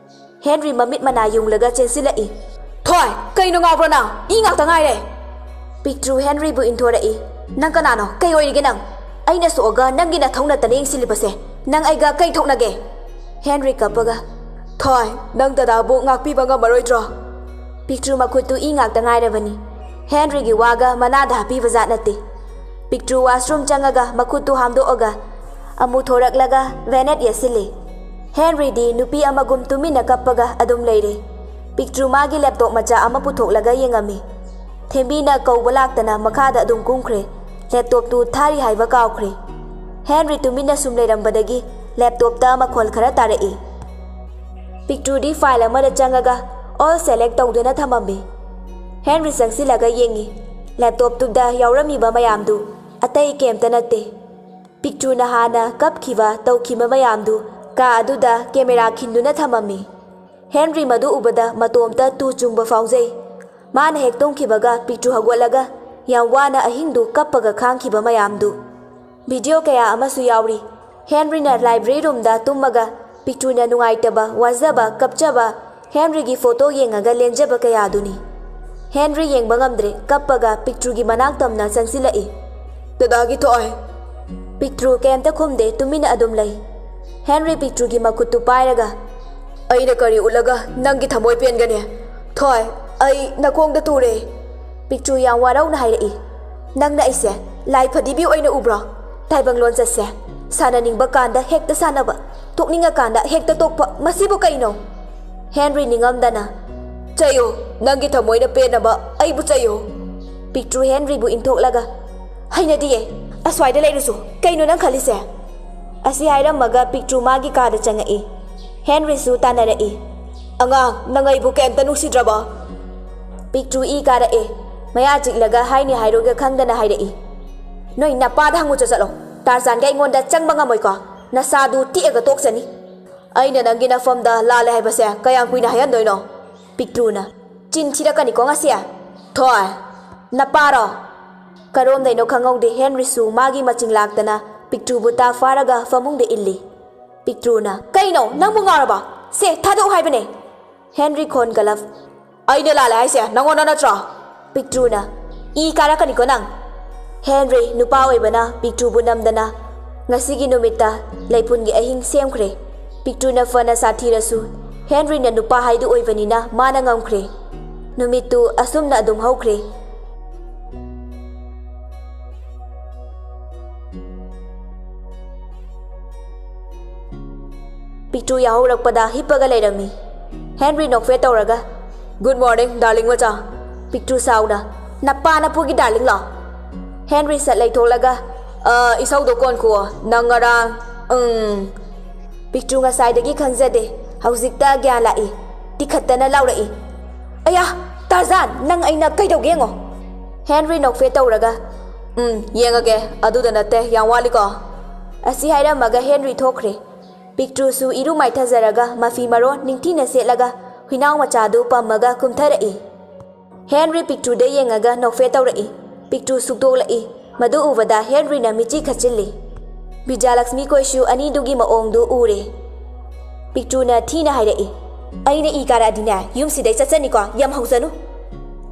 ꯍꯦꯟꯔꯤ ꯃꯃꯤꯠ ꯃꯅꯥ ꯌꯨꯡꯂꯒ ꯆꯦꯟꯁꯤꯜꯂꯛꯏ꯫ "ꯊꯣꯏ, ꯀꯩꯅꯣ ꯉꯥꯎꯕ꯭ꯔꯣ ꯅꯪ? ꯏ ꯉꯥꯛꯇ ꯉꯥꯏꯔꯦ!" ꯄꯤꯛꯇ꯭ꯔꯨ ꯍꯦꯟꯔꯤꯕꯨ ꯏꯟꯊꯣꯔꯛꯏ꯫ "ꯅꯪ ꯀꯅꯥꯅꯣ? ꯀꯩ ꯑꯣꯏꯔꯤꯒꯦ ꯅꯪ? ꯑꯩꯅ ꯁꯣꯛꯑꯒ ꯅꯪꯒꯤ ꯅꯊꯧ ꯅꯠꯇꯅ ꯌꯦꯡꯁꯤꯜꯂꯤꯕꯁꯦ? ꯅꯪ ꯑꯩꯒ ꯀꯩ ꯊꯣꯛꯅꯒꯦ?" ꯍꯦꯟꯔꯤ ꯀꯞꯄꯒ, "ꯊꯣꯏ, ꯅꯪ ꯗꯗꯥꯕꯨ ꯉꯥꯛꯄꯤꯕ ꯉꯝꯃꯔꯣꯏꯗ꯭ꯔꯣ?" ꯄꯤꯛꯇ꯭ꯔꯨ ꯃꯈꯨꯠꯇꯨ ꯏ ꯉꯥꯛꯇ ꯉꯥꯏꯔꯕꯅꯤ꯫ ꯍꯦꯟꯔꯤꯒꯤ ꯋꯥꯒ ꯃꯅꯥꯗ ꯍꯥꯞꯄꯤꯕ ꯖꯥꯠ ꯅꯠꯇꯦ꯫ ꯄꯤꯛꯇ꯭ꯔꯨ ꯋꯥꯁꯔꯨꯝ ꯆꯪꯉꯒ ꯃꯈꯨꯠꯇꯨ ꯍꯥꯝꯗꯣꯛꯑꯒ ꯑꯃꯨꯛ ꯊꯣꯔꯛꯂꯒ ꯚꯦꯅꯦꯠ ꯌꯦꯠꯁꯤꯜꯂꯤ꯫ ꯍꯦꯟꯔꯤꯗꯤ ꯅꯨꯄꯤ ꯑꯃꯒꯨꯝ ꯇꯨꯃꯤꯟꯅ ꯀꯞꯄꯒ ꯑꯗꯨꯝ ꯂꯩꯔꯦ꯫ ꯄꯤꯛꯇ꯭ꯔꯨ ꯃꯥꯒꯤ ꯂꯦꯞꯇꯣꯞ ꯃꯆꯥ ꯑꯃ ꯄꯨꯊꯣꯛꯂꯒ ꯌꯦꯡꯉꯝꯃꯤ꯫ ꯊꯦꯝꯕꯤꯅ ꯀꯧꯕ ꯂꯥꯛꯇꯅ ꯃꯈꯥꯗ ꯑꯗꯨꯝ ꯀꯨꯝꯈ꯭ꯔꯦ꯫ ꯂꯦꯞꯇꯣꯞꯇꯨ ꯊꯥꯔꯤ ꯍꯥꯏꯕ ꯀꯥꯎꯈ꯭ꯔꯦ꯫ ꯍꯦꯟꯔꯤ ꯇꯨꯃꯤꯟꯅ ꯁꯨꯝ ꯂꯩꯔꯝꯕꯗꯒꯤ ꯂꯦꯞꯇꯣꯞꯇ ꯃꯈꯣꯜ ꯈꯔ ꯇꯥꯔꯛꯏ꯫ ꯄꯤꯛꯇ꯭ꯔꯨꯗꯤ ꯐꯥꯏꯜ ꯑꯃꯗ ꯆꯪꯉꯒ ꯑꯣꯜ ꯁꯦꯂꯦꯛ ꯇꯧꯗꯨꯅ ꯊꯝꯃꯝꯃꯤ꯫ ꯍꯦꯟꯔꯤ ꯆꯪꯁꯤꯜꯂꯒ ꯌꯦꯡꯉꯤ꯫ ꯂꯦꯞꯇꯣꯞꯇꯨꯗ ꯌꯥꯎꯔꯝꯃꯤꯕ ꯃꯌꯥꯝꯗꯨ ꯑꯇꯩ ꯀꯩꯝꯇ ꯅꯠꯇꯦ꯫ ꯄꯤꯛꯇ꯭ꯔꯨꯅ ꯍꯥꯟꯅ ꯀꯞꯈꯤꯕ, ꯇꯧꯈꯤꯕ ꯃꯌꯥꯝꯗꯨ ꯀꯥ ꯑꯗꯨꯗ ꯀꯦꯃꯦꯔꯥ ꯈꯤꯟꯗꯨꯅ ꯊꯝꯃꯝꯃꯤ꯫ ꯍꯦꯟꯔꯤ ꯃꯗꯨ ꯎꯕꯗ ꯃꯇꯣꯝꯇ ꯇꯨ ꯆꯨꯡꯕ ꯐꯥꯎꯖꯩ꯫ ꯃꯥꯅ ꯍꯦꯛ ꯇꯨꯝꯈꯤꯕꯒ ꯄꯤꯛꯇ꯭ꯔꯨ ꯍꯧꯒꯠꯂꯒ ꯌꯥꯝ ꯋꯥꯅ ꯑꯍꯤꯡꯗꯨ ꯀꯞꯄꯒ ꯈꯥꯡꯈꯤꯕ ꯃꯌꯥꯝꯗꯨ꯫ ꯚꯤꯗꯤꯑꯣ ꯀꯌꯥ ꯑꯃꯁꯨ ꯌꯥꯎꯔꯤ꯫ ꯍꯦꯟꯔꯤꯅ ꯂꯥꯏꯕ꯭ꯔꯦꯔꯤ ꯔꯨꯝꯗ ꯇꯨꯝꯃꯒ ꯄꯤꯛꯇ꯭ꯔꯨꯅ ꯅꯨꯡꯉꯥꯏꯇꯕ, ꯋꯥꯖꯕ, ꯀꯞꯆꯕ, ꯍꯦꯟꯔꯤꯒꯤ ꯐꯣꯇꯣ ꯌꯦꯡꯉꯒ ꯂꯦꯟꯖꯕ ꯀꯌꯥꯗꯨꯅꯤ꯫ ꯍꯦꯟꯔꯤ ꯌꯦꯡꯕ ꯉꯝꯗ꯭ꯔꯦ, ꯀꯞꯄꯒ ꯄꯤꯛꯇ꯭ꯔꯨꯒꯤ ꯃꯅꯥꯛ ꯇꯝꯅ ꯆꯪꯁꯤꯜꯂꯛꯏ꯫ "ꯗꯗꯥꯒꯤ ꯊꯣꯏ!" ꯄꯤꯛꯇ꯭ꯔꯨ ꯀꯩꯝꯇ ꯈꯨꯝꯗꯦ, ꯇꯨꯃꯤꯟꯅ ꯑꯗꯨꯝ ꯂꯩ꯫ ꯍꯦꯟꯔꯤ ꯄꯤꯛꯇ꯭ꯔꯨꯒꯤ ꯃꯈꯨꯠꯇꯨ ꯄꯥꯏꯔꯒ, "ꯑꯩꯅ ꯀꯔꯤ ꯎꯠꯂꯒ ꯅꯪꯒꯤ ꯊꯃꯣꯏ ꯄꯦꯟꯒꯅꯤ? ꯊꯣꯏ, ꯑꯩ ꯅꯈꯣꯡꯗ ꯇꯨꯔꯦ!" ꯄꯤꯛꯇ꯭ꯔꯨ ꯌꯥꯝ ꯋꯥꯔꯧꯅ ꯍꯥꯏꯔꯛꯏ꯫ "ꯅꯪꯅ ꯑꯩꯁꯦ ꯂꯥꯏ ꯐꯗꯤꯕꯤ ꯑꯣꯏꯅ ꯎꯕ꯭ꯔꯣ? ꯇꯥꯏꯕꯪ ꯂꯣꯟꯆꯠꯁꯦ ꯁꯥꯟꯅꯅꯤꯡꯕ ꯀꯥꯟꯗ ꯍꯦꯛꯇ ꯁꯥꯟꯅꯕ, ꯇꯣꯛꯅꯤꯡꯉꯀꯥꯟꯗ ꯍꯦꯛꯇ ꯇꯣꯛꯄ, ꯃꯁꯤꯕꯨ ꯀꯩꯅꯣ?" ꯍꯦꯟꯔꯤ ꯅꯤꯡꯉꯝꯗꯅ, "ꯆꯩꯌꯨ, ꯅꯪꯒꯤ ꯊꯃꯣꯏꯅ ꯄꯦꯟꯅꯕ ꯑꯩꯕꯨ ꯆꯩꯌꯨ!" ꯄꯤꯛꯇ꯭ꯔꯨ ꯍꯦꯟꯔꯤꯕꯨ ꯏꯟꯊꯣꯛꯂꯒ, "ꯍꯩꯅꯗꯤꯌꯦ, ꯑꯁ꯭ꯋꯥꯏꯗ ꯂꯩꯔꯨꯁꯨ, ꯀꯩꯅꯣ ꯅꯪ ꯈꯜꯂꯤꯁꯦ?" ꯑꯁꯤ ꯍꯥꯏꯔꯝꯃꯒ ꯄꯤꯛꯇ꯭ꯔꯨ ꯃꯥꯒꯤ ꯀꯥꯗ ꯆꯪꯉꯛꯏ꯫ ꯍꯦꯟꯔꯤꯁꯨ ꯇꯥꯟꯅꯔꯛꯏ꯫ "ꯑꯉꯥꯡ, ꯅꯪ ꯑꯩꯕꯨ ꯀꯩꯝꯇ ꯅꯨꯡꯁꯤꯗ꯭ꯔꯕꯣ?" ꯄꯤꯛꯇ꯭ꯔꯨ ꯏ ꯀꯥꯔꯛꯑꯦ꯫ ꯃꯌꯥ ꯆꯤꯛꯂꯒ ꯍꯥꯏꯅꯤ ꯍꯥꯏꯔꯣꯏꯒ ꯈꯪꯗꯅ ꯍꯥꯏꯔꯛꯏ꯫ "ꯅꯣꯏ ꯅꯄꯥꯗ ꯍꯪꯉꯨꯆꯣ ꯆꯠꯂꯣ꯫ ꯇꯥꯔꯖꯥꯟꯒ ꯑꯩꯉꯣꯟꯗ ꯆꯪꯕ ꯉꯝꯃꯣꯏꯀꯣ꯫ ꯅꯁꯥꯗꯨ ꯇꯦꯛꯑꯒ ꯇꯣꯛꯆꯅꯤ꯫ ꯑꯩꯅ ꯅꯪꯒꯤ ꯅꯐꯝꯗ ꯂꯥꯜꯂꯦ ꯍꯥꯏꯕꯁꯦ ꯀꯌꯥꯝ ꯀꯨꯏꯅ ꯍꯥꯏꯍꯟꯗꯣꯏꯅꯣ?" ꯄꯤꯛꯇ꯭ꯔꯨꯅ, "ꯆꯤꯟ ꯊꯤꯔꯛꯀꯅꯤꯀꯣ ꯉꯁꯤ꯫ ꯊꯣꯏ, ꯅꯄꯥꯔꯣ?" ꯀꯔꯣꯝꯗꯩꯅꯣ ꯈꯪꯍꯧꯗꯦ, ꯍꯦꯟꯔꯤꯁꯨ ꯃꯥꯒꯤ ꯃꯆꯤꯡ ꯂꯥꯛꯇꯅ ꯄꯤꯛꯇ꯭ꯔꯨꯕꯨ ꯇꯥ ꯐꯥꯔꯒ ꯐꯃꯨꯡꯗ ꯏꯜꯂꯤ꯫ ꯄꯤꯛꯇ꯭ꯔꯨꯅ, "ꯀꯩꯅꯣ, ꯅꯪꯕꯨ ꯉꯥꯎꯔꯕ? ꯁꯦ, ꯊꯥꯗꯣꯛꯎ ꯍꯥꯏꯕꯅꯦ!" ꯍꯦꯟꯔꯤ ꯈꯣꯟꯒꯂꯞ, "ꯑꯩꯅ ꯂꯥꯜꯂꯦ ꯍꯥꯏꯁꯦ ꯅꯪꯉꯣꯟꯗ ꯅꯠꯇ꯭ꯔꯣ?" ꯄꯤꯛꯇ꯭ꯔꯨꯅ, "ꯏ ꯀꯥꯔꯛꯀꯅꯤꯀꯣ ꯅꯪ!" ꯍꯦꯟꯔꯤ ꯅꯨꯄꯥ ꯑꯣꯏꯕꯅ ꯄꯤꯛꯇ꯭ꯔꯨꯕꯨ ꯅꯝꯗꯅ ꯉꯁꯤꯒꯤ ꯅꯨꯃꯤꯠꯇ ꯂꯩꯐꯨꯟꯒꯤ ꯑꯍꯤꯡ ꯁꯦꯝꯈ꯭ꯔꯦ꯫ ꯄꯤꯛꯇ꯭ꯔꯨꯅ ꯐꯅ ꯁꯥꯊꯤꯔꯁꯨ ꯍꯦꯟꯔꯤꯅ ꯅꯨꯄꯥ ꯍꯥꯏꯗꯨ ꯑꯣꯏꯕꯅꯤꯅ ꯃꯥꯅ ꯉꯝꯈ꯭ꯔꯦ꯫ ꯅꯨꯃꯤꯠꯇꯨ ꯑꯁꯨꯝꯅ ꯑꯗꯨꯝ ꯍꯧꯈ꯭ꯔꯦ꯫ ꯄꯤꯛꯇ꯭ꯔꯨ ꯌꯥꯍꯧꯔꯛꯄꯗ ꯍꯤꯞꯄꯒ ꯂꯩꯔꯝꯃꯤ꯫ ꯍꯦꯟꯔꯤ ꯅꯣꯛꯐꯦꯠ ꯇꯧꯔꯒ, "Good morning, darling ꯃꯆꯥ!" ꯄꯤꯛꯇ꯭ꯔꯨ ꯁꯥꯎꯅ, "ꯅꯄꯥ ꯅꯄꯨꯒꯤ darling ꯂꯣ?" ꯍꯦꯟꯔꯤ ꯁꯠ ꯂꯩꯊꯣꯛꯂꯒ, "ꯑ, ꯏꯁꯧꯗꯣ ꯀꯣꯟ ꯈꯨꯑꯣ, ꯅꯪ ꯉꯔꯥꯡ, ꯎꯝ꯫" ꯄꯤꯛꯇ꯭ꯔꯨ ꯉꯁꯥꯏꯗꯒꯤ ꯈꯪꯖꯗꯦ, ꯍꯧꯖꯤꯛꯇ ꯒ꯭ꯌꯥꯟ ꯂꯥꯛꯏ꯫ ꯇꯤꯈꯠꯇꯅ ꯂꯥꯎꯔꯛꯏ, "ꯑꯌꯥ! ꯇꯥꯔꯖꯥꯟ, ꯅꯪ ꯑꯩꯅ ꯀꯩꯗꯧꯒꯦ ꯌꯦꯡꯉꯣ!" ꯍꯦꯟꯔꯤ ꯅꯣꯛꯐꯦꯠ ꯇꯧꯔꯒ, "ꯎꯝ, ꯌꯦꯡꯉꯒꯦ, ꯑꯗꯨꯗ ꯅꯠꯇꯦ, ꯌꯥꯝ ꯋꯥꯠꯂꯤꯀꯣ?" ꯑꯁꯤ ꯍꯥꯏꯔꯝꯃꯒ ꯍꯦꯟꯔꯤ ꯊꯣꯛꯈ꯭ꯔꯦ꯫ ꯄꯤꯛꯇ꯭ꯔꯨꯁꯨ ꯏꯔꯨ ꯃꯥꯏꯊꯖꯔꯒ ꯃꯐꯤ ꯃꯔꯣꯟ ꯅꯤꯡꯊꯤꯅ ꯁꯦꯠꯂꯒ ꯍꯨꯏꯅꯥꯎ ꯃꯆꯥꯗꯨ ꯄꯝꯃꯒ ꯀꯨꯝꯊꯔꯛꯏ꯫ ꯍꯦꯟꯔꯤ ꯄꯤꯛꯇ꯭ꯔꯨꯗ ꯌꯦꯡꯉꯒ ꯅꯣꯛꯐꯦꯠ ꯇꯧꯔꯛꯏ꯫ ꯄꯤꯛꯇ꯭ꯔꯨ ꯁꯨꯛꯇꯣꯛꯂꯛꯏ꯫ ꯃꯗꯨ ꯎꯕꯗ ꯍꯦꯟꯔꯤꯅ ꯃꯤꯠꯆꯤ ꯈꯠꯆꯤꯜꯂꯤ꯫ ꯕꯤꯖꯌꯂꯛꯁꯃꯤ ꯈꯣꯏꯁꯨ ꯑꯅꯤꯗꯨꯒꯤ ꯃꯑꯣꯡꯗꯨ ꯎꯔꯦ꯫ ꯄꯤꯛꯇ꯭ꯔꯨꯅ ꯊꯤꯅ ꯍꯥꯏꯔꯛꯏ, "ꯑꯩꯅ ꯏ ꯀꯥꯔꯛꯑꯗꯤꯅꯦ, ꯌꯨꯝꯁꯤꯗꯩ ꯆꯠꯆꯅꯤꯀꯣ, ꯌꯥꯝ ꯍꯧꯖꯅꯨ!"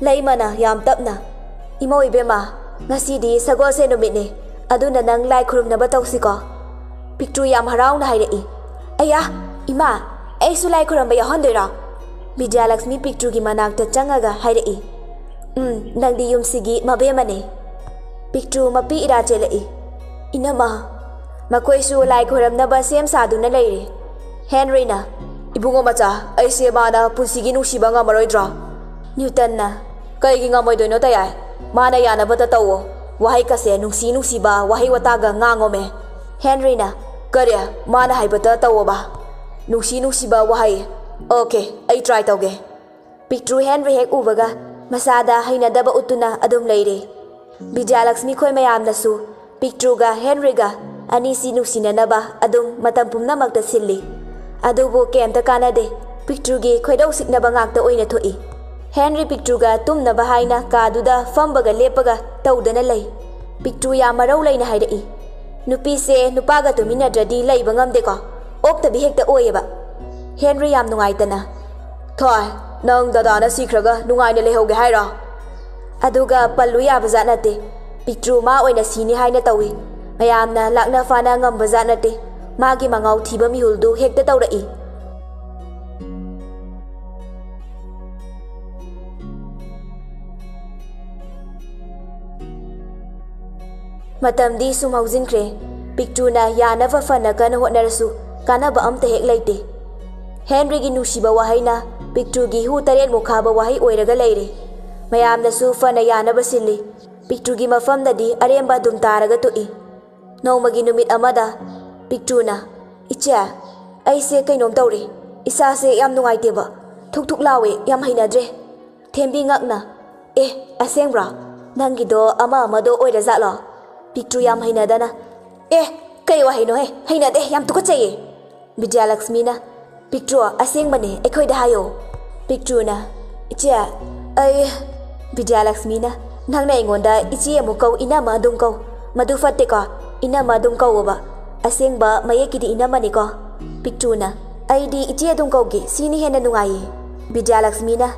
ꯂꯩꯃꯅ ꯌꯥꯝ ꯇꯞꯅ, "ꯏꯃꯧ ꯏꯕꯦꯝꯃ, ꯉꯁꯤꯗꯤ ꯁꯒꯣꯜꯁꯦꯟ ꯅꯨꯃꯤꯠꯅꯤ, ꯑꯗꯨꯅ ꯅꯪ ꯂꯥꯏ ꯈꯨꯔꯨꯝꯅꯕ ꯇꯧꯁꯤꯀꯣ?" ꯄꯤꯛꯇ꯭ꯔꯨ ꯌꯥꯝ ꯍꯔꯥꯎꯅ ꯍꯥꯏꯔꯛꯏ꯫ "ꯑꯌꯥ, ꯏꯃꯥ, ꯑꯩꯁꯨ ꯂꯥꯏ ꯈꯨꯔꯨꯝꯕ ꯌꯥꯎꯍꯟꯗꯣꯏꯔꯣ?" ꯕꯤꯗ꯭ꯌꯥꯂꯛꯁꯃꯤ ꯄꯤꯛꯇ꯭ꯔꯨꯒꯤ ꯃꯅꯥꯛꯇ ꯆꯪꯉꯒ ꯍꯥꯏꯔꯛꯏ꯫ "ꯎꯝ, ꯅꯪꯗꯤ ꯌꯨꯝꯁꯤꯒꯤ ꯃꯕꯦꯝꯃꯅꯤ꯫" ꯄꯤꯛꯇ꯭ꯔꯨ ꯃꯄꯤ ꯏꯔꯥ ꯆꯦꯜꯂꯛꯏ꯫ "ꯏꯅꯝꯃ, ꯃꯈꯣꯏꯁꯨ ꯂꯥꯏ ꯈꯣꯏꯔꯝꯅꯕ ꯁꯦꯝ ꯁꯥꯗꯨꯅ ꯂꯩꯔꯦ꯫" ꯍꯦꯟꯔꯤꯅ, "ꯏꯕꯨꯡꯉꯣ ꯃꯆꯥ, ꯑꯩꯁꯦ ꯃꯥꯅ ꯄꯨꯟꯁꯤꯒꯤ ꯅꯨꯡꯁꯤꯕ ꯉꯝꯃꯔꯣꯏꯗ꯭ꯔꯣ?" ꯅ꯭ꯌꯨꯇꯟꯅ, "ꯀꯩꯒꯤ ꯉꯝꯃꯣꯏꯗꯣꯏꯅꯣ ꯇꯌꯥꯏ? ꯃꯥꯅ ꯌꯥꯅꯕꯇ ꯇꯧꯋꯣ꯫ ꯋꯥꯍꯩꯒꯁꯦ ꯅꯨꯡꯁꯤ ꯅꯨꯡꯁꯤꯕ ꯋꯥꯍꯩ ꯋꯥꯇꯥꯒ ꯉꯥꯡꯉꯣꯃꯦ꯫" ꯍꯦꯟꯔꯤꯅ, "ꯀꯔꯤ? ꯃꯥꯅ ꯍꯥꯏꯕꯇ ꯇꯧꯋꯣꯕ? ꯅꯨꯡꯁꯤ ꯅꯨꯡꯁꯤꯕ ꯋꯥꯍꯩ꯫ ꯑꯣꯀꯦ, ꯑꯩ ꯇ꯭ꯔꯥꯏ ꯇꯧꯒꯦ꯫" ꯄꯤꯛꯇ꯭ꯔꯨ ꯍꯦꯟꯔꯤ ꯍꯦꯛ ꯎꯕꯒ ꯃꯁꯥꯗ ꯍꯩꯅꯗꯕ ꯎꯠꯇꯨꯅ ꯑꯗꯨꯝ ꯂꯩꯔꯦ꯫ ꯕꯤꯗ꯭ꯌꯥꯂꯛꯁꯃꯤ ꯈꯣꯏ ꯃꯌꯥꯝꯅꯁꯨ ꯄꯤꯛꯇ꯭ꯔꯨꯒ ꯍꯦꯟꯔꯤꯒ ꯑꯅꯤꯁꯤ ꯅꯨꯡꯁꯤꯅꯅꯕ ꯑꯗꯨꯝ ꯃꯇꯝ ꯄꯨꯝꯅꯃꯛꯇ ꯁꯤꯜꯂꯤ꯫ ꯑꯗꯨꯕꯨ ꯀꯩꯝꯇ ꯀꯥꯟꯅꯗꯦ꯫ ꯄꯤꯛꯇ꯭ꯔꯨꯒꯤ ꯈꯣꯏꯗꯧ ꯁꯤꯛꯅꯕ ꯉꯥꯛꯇ ꯑꯣꯏꯅ ꯊꯣꯛꯏ꯫ ꯍꯦꯟꯔꯤ ꯄꯤꯛꯇ꯭ꯔꯨꯒ ꯇꯨꯝꯅꯕ ꯍꯥꯏꯅ ꯀꯥꯗꯨꯗ ꯐꯝꯕꯒ ꯂꯦꯞꯄꯒ ꯇꯧꯗꯅ ꯂꯩ꯫ ꯄꯤꯛꯇ꯭ꯔꯨ ꯌꯥꯝ ꯃꯔꯧ ꯂꯩꯅ ꯍꯥꯏꯔꯛꯏ, "ꯅꯨꯄꯤꯁꯦ ꯅꯨꯄꯥꯒ ꯇꯨꯃꯤꯟꯅꯗ꯭ꯔꯗꯤ ꯂꯩꯕ ꯉꯝꯗꯦꯀꯣ꯫ ꯑꯣꯛꯇꯕꯤ ꯍꯦꯛꯇ ꯑꯣꯏꯌꯦꯕ꯫" ꯍꯦꯟꯔꯤ ꯌꯥꯝ ꯅꯨꯡꯉꯥꯏꯇꯅ, "ꯊꯣꯏ, ꯅꯪ ꯗꯗꯥꯅ ꯁꯤꯈ꯭ꯔꯒ ꯅꯨꯡꯉꯥꯏꯅ ꯂꯩꯍꯧꯒꯦ ꯍꯥꯏꯔꯣ?" ꯑꯗꯨꯒ ꯄꯜꯂꯨ ꯌꯥꯕꯖꯥꯠ ꯅꯠꯇꯦ꯫ ꯄꯤꯛꯇ꯭ꯔꯨ ꯃꯥ ꯑꯣꯏꯅ ꯁꯤꯅꯤ ꯍꯥꯏꯅ ꯇꯧꯏ꯫ ꯃꯌꯥꯝꯅ ꯂꯥꯛꯅ ꯐꯥꯅ ꯉꯝꯕꯖꯥꯠ ꯅꯠꯇꯦ꯫ ꯃꯥꯒꯤ ꯃꯉꯥꯎ ꯊꯤꯕ ꯃꯤꯍꯨꯜꯗꯨ ꯍꯦꯛꯇ ꯇꯧꯔꯛꯏ꯫ ꯃꯇꯝꯗꯤ ꯁꯨꯝ ꯍꯧꯖꯤꯟꯈ꯭ꯔꯦ꯫ ꯄꯤꯛꯇ꯭ꯔꯨꯅ ꯌꯥꯅꯕ ꯐꯅ ꯀꯟꯅ ꯍꯣꯠꯅꯔꯁꯨ ꯀꯥꯟꯅꯕ ꯑꯝꯇ ꯍꯦꯛ ꯂꯩꯇꯦ꯫ ꯍꯦꯟꯔꯤꯒꯤ ꯅꯨꯡꯁꯤꯕ ꯋꯥꯍꯩꯅ ꯄꯤꯛꯇ꯭ꯔꯨꯒꯤ ꯍꯨ ꯇꯔꯦꯠꯃꯨꯛ ꯈꯥꯕ ꯋꯥꯍꯩ ꯑꯣꯏꯔꯒ ꯂꯩꯔꯦ꯫ ꯃꯌꯥꯝꯅꯁꯨ ꯐꯅ ꯌꯥꯅꯕ ꯁꯤꯜꯂꯤ꯫ ꯄꯤꯛꯇ꯭ꯔꯨꯒꯤ ꯃꯐꯝꯗꯗꯤ ꯑꯔꯦꯝꯕ ꯑꯗꯨꯝ ꯇꯥꯔꯒ ꯇꯣꯛꯏ꯫ ꯅꯣꯡꯃꯒꯤ ꯅꯨꯃꯤꯠ ꯑꯃꯗ ꯄꯤꯛꯇ꯭ꯔꯨꯅ, "ꯏꯆꯦ, ꯑꯩꯁꯦ ꯀꯩꯅꯣꯝ ꯇꯧꯔꯦ꯫ ꯏꯁꯥꯁꯦ ꯌꯥꯝ ꯅꯨꯡꯉꯥꯏꯇꯦꯕ꯫ ꯊꯨꯛ ꯊꯨꯛ ꯂꯥꯎꯋꯦ, ꯌꯥꯝ ꯍꯩꯅꯗ꯭ꯔꯦ꯫" ꯊꯦꯝꯕꯤ ꯉꯛꯅ, "ꯑꯦ, ꯑꯁꯦꯡꯕ꯭ꯔꯣ? ꯅꯪꯒꯤꯗꯣ ꯑꯃ ꯑꯃꯗꯣ ꯑꯣꯏꯔꯖꯥꯠꯂꯣ?" ꯄꯤꯛꯇ꯭ꯔꯨ ꯌꯥꯝ ꯍꯩꯅꯗꯅ, "ꯑꯦ, ꯀꯩ ꯋꯥꯍꯩꯅꯣꯍꯦ? ꯍꯩꯅꯗꯦ, ꯌꯥꯝ ꯇꯨꯀꯠꯆꯩꯌꯦ꯫" ꯕꯤꯗ꯭ꯌꯥꯂꯛꯁꯃꯤꯅ, "ꯄꯤꯛꯇ꯭ꯔꯨ, ꯑꯁꯦꯡꯕꯅꯦ, ꯑꯩꯈꯣꯏꯗ ꯍꯥꯏꯌꯣ꯫" ꯄꯤꯛꯇ꯭ꯔꯨꯅ, "ꯏꯆꯦ, ꯑꯩ..." ꯕꯤꯗ꯭ꯌꯥꯂꯛꯁꯃꯤꯅ, "ꯅꯪꯅ ꯑꯩꯉꯣꯟꯗ ꯏꯆꯦ ꯑꯃꯨꯛ ꯀꯧ, ꯏꯅꯝꯃ ꯑꯗꯨꯝ ꯀꯧ꯫ ꯃꯗꯨ ꯐꯠꯇꯦꯀꯣ꯫ ꯏꯅꯝꯃ ꯑꯗꯨꯝ ꯀꯧꯋꯣꯕ꯫ ꯑꯁꯦꯡꯕ ꯃꯌꯦꯛꯀꯤꯗꯤ ꯏꯅꯝꯃꯅꯤꯀꯣ꯫" ꯄꯤꯛꯇ꯭ꯔꯨꯅ, "ꯑꯩꯗꯤ ꯏꯆꯦ ꯑꯗꯨꯝ ꯀꯧꯒꯦ, ꯁꯤꯅ ꯍꯦꯟꯅ ꯅꯨꯡꯉꯥꯏꯌꯦ꯫" ꯕꯤꯗ꯭ꯌꯥꯂꯛꯁꯃꯤꯅ,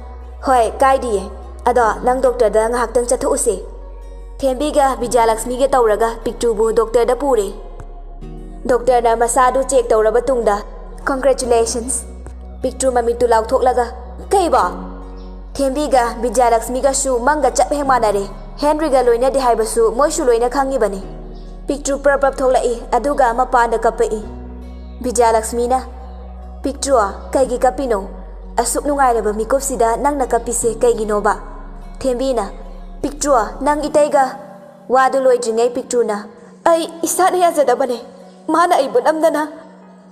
"ꯍꯣꯏ, ꯀꯥꯏꯗꯤꯌꯦ꯫ ꯑꯗꯣ ꯅꯪ ꯗꯣꯛꯇꯔꯗ ꯉꯥꯏꯍꯥꯛꯇꯪ ꯆꯠꯊꯣꯛꯎꯁꯦ꯫ ꯊꯦꯝꯕꯤꯒ ꯕꯤꯖꯌꯂꯛꯁꯃꯤꯒ ꯇꯧꯔꯒ ꯄꯤꯛꯇ꯭ꯔꯨꯕꯨ ꯗꯣꯛꯇꯔꯗ ꯄꯨꯔꯦ꯫ ꯗꯣꯛꯇꯔꯅ ꯃꯁꯥꯗꯨ ꯆꯦꯛ ꯇꯧꯔꯕ ꯇꯨꯡꯗ, "Congratulations!" ꯄꯤꯛꯇ꯭ꯔꯨ ꯃꯃꯤꯠꯇꯨ ꯂꯥꯎꯊꯣꯛꯂꯒ, "ꯀꯩꯕꯣ?" ꯊꯦꯝꯕꯤꯒ ꯕꯤꯖꯌꯂꯛꯁꯃꯤꯒꯁꯨ ꯃꯪꯒ ꯆꯞ ꯍꯦꯛ ꯃꯥꯟꯅꯔꯦ꯫ ꯍꯦꯟꯔꯤꯒ ꯂꯣꯏꯅꯗꯦ ꯍꯥꯏꯕꯁꯨ ꯃꯣꯏꯁꯨ ꯂꯣꯏꯅ ꯈꯪꯉꯤꯕꯅꯤ꯫ ꯄꯤꯛꯇ꯭ꯔꯨ ꯄ꯭ꯔꯞ ꯄ꯭ꯔꯞ ꯊꯣꯛꯂꯛꯏ, ꯑꯗꯨꯒ ꯃꯄꯥꯟꯗ ꯀꯞꯄꯛꯏ꯫ ꯕꯤꯖꯌꯂꯛꯁꯃꯤꯅ, "ꯄꯤꯛꯇ꯭ꯔꯨ, ꯀꯩꯒꯤ ꯀꯞꯄꯤꯅꯣ? ꯑꯁꯨꯛ ꯅꯨꯡꯉꯥꯏꯔꯕ ꯃꯤꯀꯨꯞꯁꯤꯗ ꯅꯪꯅ ꯀꯞꯄꯤꯁꯦ ꯀꯩꯒꯤꯅꯣꯕ?" ꯊꯦꯝꯕꯤꯅ, "ꯄꯤꯛꯇ꯭ꯔꯨ, ꯅꯪ ꯏꯇꯩꯒ..." ꯋꯥꯗꯨ ꯂꯣꯏꯗ꯭ꯔꯤꯉꯩ ꯄꯤꯛꯇ꯭ꯔꯨꯅ, "ꯑꯩ ꯏꯁꯥꯅ ꯌꯥꯖꯗꯕꯅꯦ, ꯃꯥꯅ ꯑꯩꯕꯨ ꯅꯝꯗꯅ..."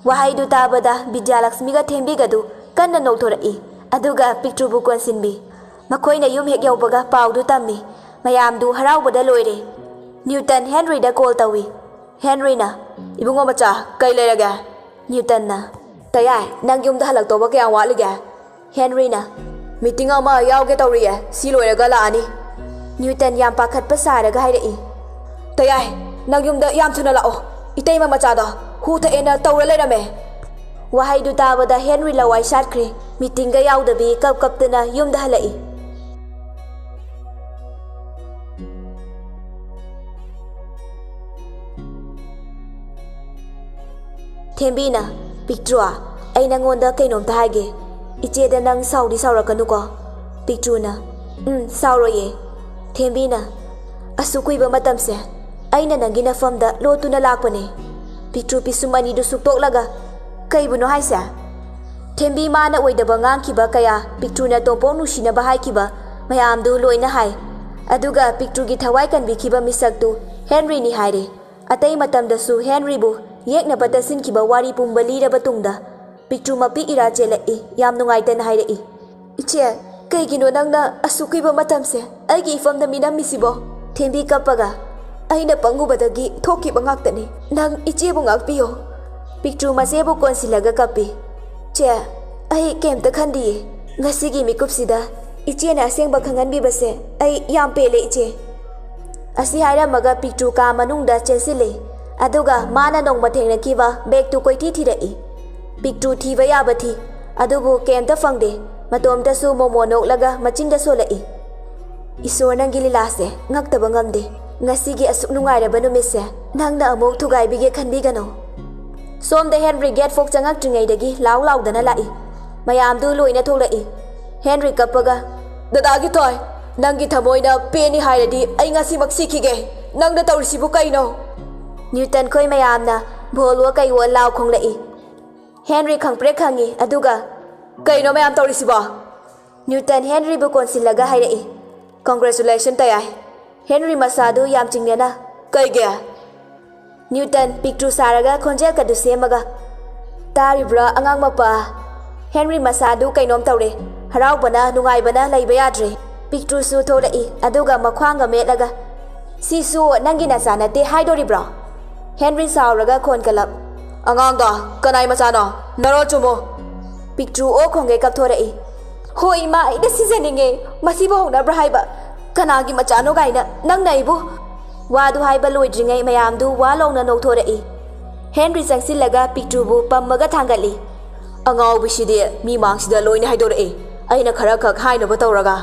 ꯋꯥꯍꯩꯗꯨ ꯇꯥꯕꯗ ꯕꯤꯗ꯭ꯌꯥꯂꯛꯁꯃꯤꯒ ꯊꯦꯝꯕꯤꯒꯗꯨ ꯀꯟꯅ ꯅꯣꯛꯊꯣꯔꯛꯏ, ꯑꯗꯨꯒ ꯄꯤꯛꯇ꯭ꯔꯨꯕꯨ ꯀꯣꯟꯁꯤꯟꯕꯤ꯫ ꯃꯈꯣꯏꯅ ꯌꯨꯝ ꯍꯦꯛ ꯌꯧꯕꯒ ꯄꯥꯎꯗꯨ ꯇꯝꯃꯤ꯫ ꯃꯌꯥꯝꯗꯨ ꯍꯔꯥꯎꯕꯗ ꯂꯣꯏꯔꯦ꯫ ꯅ꯭ꯌꯨꯇꯟ ꯍꯦꯟꯔꯤꯗ ꯀꯣꯜ ꯇꯧꯏ꯫ ꯍꯦꯟꯔꯤꯅ, "ꯏꯕꯨꯡꯉꯣ ꯃꯆꯥ, ꯀꯩ ꯂꯩꯔꯒꯦ?" ꯅ꯭ꯌꯨꯇꯟꯅ, "ꯇꯌꯥꯏ, ꯅꯪ ꯌꯨꯝꯗ ꯍꯜꯂꯛꯇꯧꯕ ꯀꯌꯥꯝ ꯋꯥꯠꯂꯤꯒꯦ?" ꯍꯦꯟꯔꯤꯅ, "ꯃꯤꯇꯤꯡ ꯑꯃ ꯌꯥꯎꯒꯦ ꯇꯧꯔꯤꯌꯦ, ꯁꯤ ꯂꯣꯏꯔꯒ ꯂꯥꯛꯑꯅꯤ꯫" ꯅ꯭ꯌꯨꯇꯟ ꯌꯥꯝ ꯄꯥꯈꯠꯄ ꯁꯥꯔꯒ ꯍꯥꯏꯔꯛꯏ, "ꯇꯌꯥꯏ, ꯅꯪ ꯌꯨꯝꯗ ꯌꯥꯝ ꯊꯨꯅ ꯂꯥꯛꯑꯣ, ꯏꯇꯩꯃ ꯃꯆꯥꯗꯣ ꯍꯨ ꯊꯛꯑꯦꯅ ꯇꯧꯔ ꯂꯩꯔꯝꯃꯦ꯫" ꯋꯥꯍꯩꯗꯨ ꯇꯥꯕꯗ ꯍꯦꯟꯔꯤ ꯂꯋꯥꯏ ꯁꯥꯠꯈ꯭ꯔꯦ꯫ ꯃꯤꯇꯤꯡꯒ ꯌꯥꯎꯗꯕꯤ ꯀꯞ ꯀꯞꯇꯅ ꯌꯨꯝꯗ ꯍꯜꯂꯛꯏ꯫ ꯊꯦꯝꯕꯤꯅ, "ꯄꯤꯛꯇ꯭ꯔꯨ, ꯑꯩ ꯅꯪꯉꯣꯟꯗ ꯀꯩꯅꯣꯝꯇ ꯍꯥꯏꯒꯦ꯫ ꯏꯆꯦꯗ ꯅꯪ ꯁꯥꯎꯗꯤ ꯁꯥꯎꯔꯛꯀꯅꯨꯀꯣ?" ꯄꯤꯛꯇ꯭ꯔꯨꯅ, "ꯎꯝ, ꯁꯥꯎꯔꯣꯏꯌꯦ꯫" ꯊꯦꯝꯕꯤꯅ, "ꯑꯁꯨꯛ ꯀꯨꯏꯕ ꯃꯇꯝꯁꯦ ꯑꯩꯅ ꯅꯪꯒꯤ ꯅꯐꯝꯗ ꯂꯣꯠꯇꯨꯅ ꯂꯥꯛꯄꯅꯦ꯫" ꯄꯤꯛꯇ꯭ꯔꯨ ꯄꯤꯁꯨꯝ ꯑꯅꯤꯗꯨ ꯁꯨꯛꯇꯣꯛꯂꯒ, "ꯀꯩꯕꯨꯅꯣ ꯍꯥꯏꯁꯦ?" ꯊꯦꯝꯕꯤ ꯃꯥꯅ ꯑꯣꯏꯗꯕ ꯉꯥꯡꯈꯤꯕ ꯀꯌꯥ, ꯄꯤꯛꯇ꯭ꯔꯨꯅ ꯇꯣꯝꯄꯣꯛ ꯅꯨꯡꯁꯤꯅꯕ ꯍꯥꯏꯈꯤꯕ ꯃꯌꯥꯝꯗꯨ ꯂꯣꯏꯅ ꯍꯥꯏ꯫ ꯑꯗꯨꯒ ꯄꯤꯛꯇ꯭ꯔꯨꯒꯤ ꯊꯋꯥꯏ ꯀꯟꯕꯤꯈꯤꯕ ꯃꯤꯁꯛꯇꯨ ꯍꯦꯟꯔꯤꯅꯤ ꯍꯥꯏꯔꯦ꯫ ꯑꯇꯩ ꯃꯇꯝꯗꯁꯨ ꯍꯦꯟꯔꯤꯕꯨ ꯌꯦꯛꯅꯕ ꯇꯠꯁꯤꯟꯈꯤꯕ ꯋꯥꯔꯤ ꯄꯨꯝꯕ ꯂꯤꯔꯕ ꯇꯨꯡꯗ, ꯄꯤꯛꯇ꯭ꯔꯨ ꯃꯄꯤ ꯏꯔꯥ ꯆꯦꯜꯂꯛꯏ, ꯌꯥꯝ ꯅꯨꯡꯉꯥꯏꯇꯅ ꯍꯥꯏꯔꯛꯏ, "ꯏꯆꯦ, ꯀꯩꯒꯤꯅꯣ ꯅꯪꯅ ꯑꯁꯨꯛ ꯀꯨꯏꯕ ꯃꯇꯝꯁꯦ ꯑꯩꯒꯤ ꯏꯐꯝꯗ ꯃꯤꯅꯝꯃꯤꯁꯤꯕꯣ?" ꯊꯦꯝꯕꯤ ꯀꯞꯄꯒ, "ꯑꯩꯅ ꯄꯪꯉꯨꯕꯗꯒꯤ ꯊꯣꯛꯈꯤꯕ ꯉꯥꯛꯇꯅꯤ꯫ ꯅꯪ ꯏꯆꯦꯕꯨ ꯉꯥꯛꯄꯤꯌꯣ꯫" ꯄꯤꯛꯇ꯭ꯔꯨ ꯃꯆꯦꯕꯨ ꯀꯣꯟꯁꯤꯜꯂꯒ ꯀꯞꯄꯤ꯫ "ꯆꯦ, ꯑꯩ ꯀꯩꯝꯇ ꯈꯟꯗꯤꯌꯦ꯫ ꯉꯁꯤꯒꯤ ꯃꯤꯀꯨꯞꯁꯤꯗ ꯏꯆꯦꯅ ꯑꯁꯦꯡꯕ ꯈꯪꯍꯟꯕꯤꯕꯁꯦ ꯑꯩ ꯌꯥꯝ ꯄꯦꯜꯂꯦ, ꯏꯆꯦ꯫" ꯑꯁꯤ ꯍꯥꯏꯔꯝꯃꯒ ꯄꯤꯛꯇ꯭ꯔꯨ ꯀꯥ ꯃꯅꯨꯡꯗ ꯆꯦꯟꯁꯤꯜꯂꯤ꯫ ꯑꯗꯨꯒ ꯃꯥꯅ ꯅꯣꯡꯃ ꯊꯦꯡꯅꯈꯤꯕ ꯕꯦꯒꯇꯨ ꯀꯣꯏꯊꯤ ꯊꯤꯔꯛꯏ꯫ ꯄꯤꯛꯇ꯭ꯔꯨ ꯊꯤꯕ ꯌꯥꯕ ꯊꯤ, ꯑꯗꯨꯕꯨ ꯀꯩꯝꯇ ꯐꯪꯗꯦ꯫ ꯃꯇꯣꯝꯇꯁꯨ ꯃꯣꯃꯣ ꯅꯣꯛꯂꯒ ꯃꯆꯤꯟꯗ ꯁꯣꯜꯂꯛꯏ꯫ "ꯏꯁꯣꯔ, ꯅꯪꯒꯤ ꯂꯤꯂꯥꯁꯦ ꯉꯛꯇꯕ ꯉꯝꯗꯦ꯫ ꯉꯁꯤꯒꯤ ꯑꯁꯨꯛ ꯅꯨꯡꯉꯥꯏꯔꯕ ꯅꯨꯃꯤꯠꯁꯦ ꯅꯪꯅ ꯑꯃꯨꯛ ꯊꯨꯒꯥꯏꯕꯤꯒꯦ ꯈꯟꯕꯤꯒꯅꯨ꯫" ꯁꯣꯝꯗ ꯍꯦꯟꯔꯤ ꯒꯦꯠ ꯐꯥꯎ ꯆꯪꯉꯛꯇ꯭ꯔꯤꯉꯩꯗꯒꯤ ꯂꯥꯎ ꯂꯥꯎꯗꯅ ꯂꯥꯛꯏ꯫ ꯃꯌꯥꯝꯗꯨ ꯂꯣꯏꯅ ꯊꯣꯛꯂꯛꯏ꯫ ꯍꯦꯟꯔꯤ ꯀꯞꯄꯒ, "ꯗꯗꯥꯒꯤ ꯇꯣꯏ, ꯅꯪꯒꯤ ꯊꯃꯣꯏꯅ ꯄꯦꯟꯅꯤ ꯍꯥꯏꯔꯗꯤ ꯑꯩ ꯉꯁꯤꯃꯛ ꯁꯤꯈꯤꯒꯦ꯫ ꯅꯪꯅ ꯇꯧꯔꯤꯁꯤꯕꯨ ꯀꯩꯅꯣ?" ꯅ꯭ꯌꯨꯇꯟ ꯈꯣꯏ ꯃꯌꯥꯝꯅ ꯚꯣꯜꯋꯣ ꯀꯩꯋꯣ ꯂꯥꯎ ꯈꯣꯡꯂꯛꯏ꯫ ꯍꯦꯟꯔꯤ ꯈꯪꯄ꯭ꯔꯦꯛ ꯈꯪꯉꯤ, ꯑꯗꯨꯒ, "ꯀꯩꯅꯣ ꯃꯌꯥꯝ ꯇꯧꯔꯤꯁꯤꯕꯣ?" ꯅ꯭ꯌꯨꯇꯟ ꯍꯦꯟꯔꯤꯕꯨ ꯀꯣꯟꯁꯤꯜꯂꯒ ꯍꯥꯏꯔꯛꯏ, "ꯀꯣꯡꯒ꯭ꯔꯦꯆꯨꯂꯦꯁꯟ ꯇꯌꯥꯏ꯫" ꯍꯦꯟꯔꯤ ꯃꯁꯥꯗꯨ ꯌꯥꯝ ꯆꯤꯡꯅꯅ, "ꯀꯩꯒꯤ?" ꯅ꯭ꯌꯨꯇꯟ ꯄꯤꯛꯇ꯭ꯔꯨ ꯁꯥꯔꯒ ꯈꯣꯟꯖꯦꯜ ꯀꯗꯨ ꯁꯦꯝꯃꯒ, "ꯇꯥꯔꯤꯕ꯭ꯔꯥ ꯑꯉꯥꯡ ꯃꯄꯥ?" ꯍꯦꯟꯔꯤ ꯃꯁꯥꯗꯨ ꯀꯩꯅꯣꯝ ꯇꯧꯔꯦ꯫ ꯍꯔꯥꯎꯕꯅ, ꯅꯨꯡꯉꯥꯏꯕꯅ ꯂꯩꯕ ꯌꯥꯗ꯭ꯔꯦ꯫ ꯄꯤꯛꯇ꯭ꯔꯨꯁꯨ ꯊꯣꯛꯂꯛꯏ, ꯑꯗꯨꯒ ꯃꯈ꯭ꯋꯥꯡꯒ ꯃꯦꯠꯂꯒ, "ꯁꯤꯁꯨ ꯅꯪꯒꯤ ꯅꯆꯥ ꯅꯠꯇꯦ ꯍꯥꯏꯗꯣꯔꯤꯕ꯭ꯔꯣ?" ꯍꯦꯟꯔꯤ ꯁꯥꯎꯔꯒ ꯈꯣꯟ ꯀꯜꯂꯞ, "ꯑꯉꯥꯡꯗꯣ ꯀꯅꯥꯏ ꯃꯆꯥꯅꯣ? ꯅꯔꯣꯟ ꯆꯨꯝꯃꯨ!" ꯄꯤꯛꯇ꯭ꯔꯨ ꯑꯣ ꯈꯣꯡꯒꯩ ꯀꯞꯊꯣꯔꯛꯏ꯫ "ꯍꯣ ꯏꯃꯥ, ꯑꯩꯗꯤ ꯁꯤꯖꯅꯤꯡꯉꯦ꯫ ꯃꯁꯤꯕꯨ ꯍꯧꯅꯕ꯭ꯔꯥ ꯍꯥꯏꯕ? ꯀꯅꯥꯒꯤ ꯃꯆꯥꯅꯣ ꯀꯥꯏꯅ ꯅꯪꯅ ꯑꯩꯕꯨ?" ꯋꯥꯗꯨ ꯍꯥꯏꯕ ꯂꯣꯏꯗ꯭ꯔꯤꯉꯩ ꯃꯌꯥꯝꯗꯨ ꯋꯥ ꯂꯥꯎꯅ ꯅꯣꯛꯊꯣꯔꯛꯏ꯫ ꯍꯦꯟꯔꯤ ꯆꯪꯁꯤꯜꯂꯒ ꯄꯤꯛꯇ꯭ꯔꯨꯕꯨ ꯄꯝꯃꯒ ꯊꯥꯡꯒꯠꯂꯤ꯫ "ꯑꯉꯥꯎꯕꯤꯁꯤꯗꯤ ꯃꯤ ꯃꯥꯡꯁꯤꯗ ꯂꯣꯏꯅ ꯍꯥꯏꯗꯣꯔꯛꯏ꯫ ꯑꯩꯅ ꯈꯔ ꯈꯛ ꯍꯥꯏꯅꯕ ꯇꯧꯔꯒ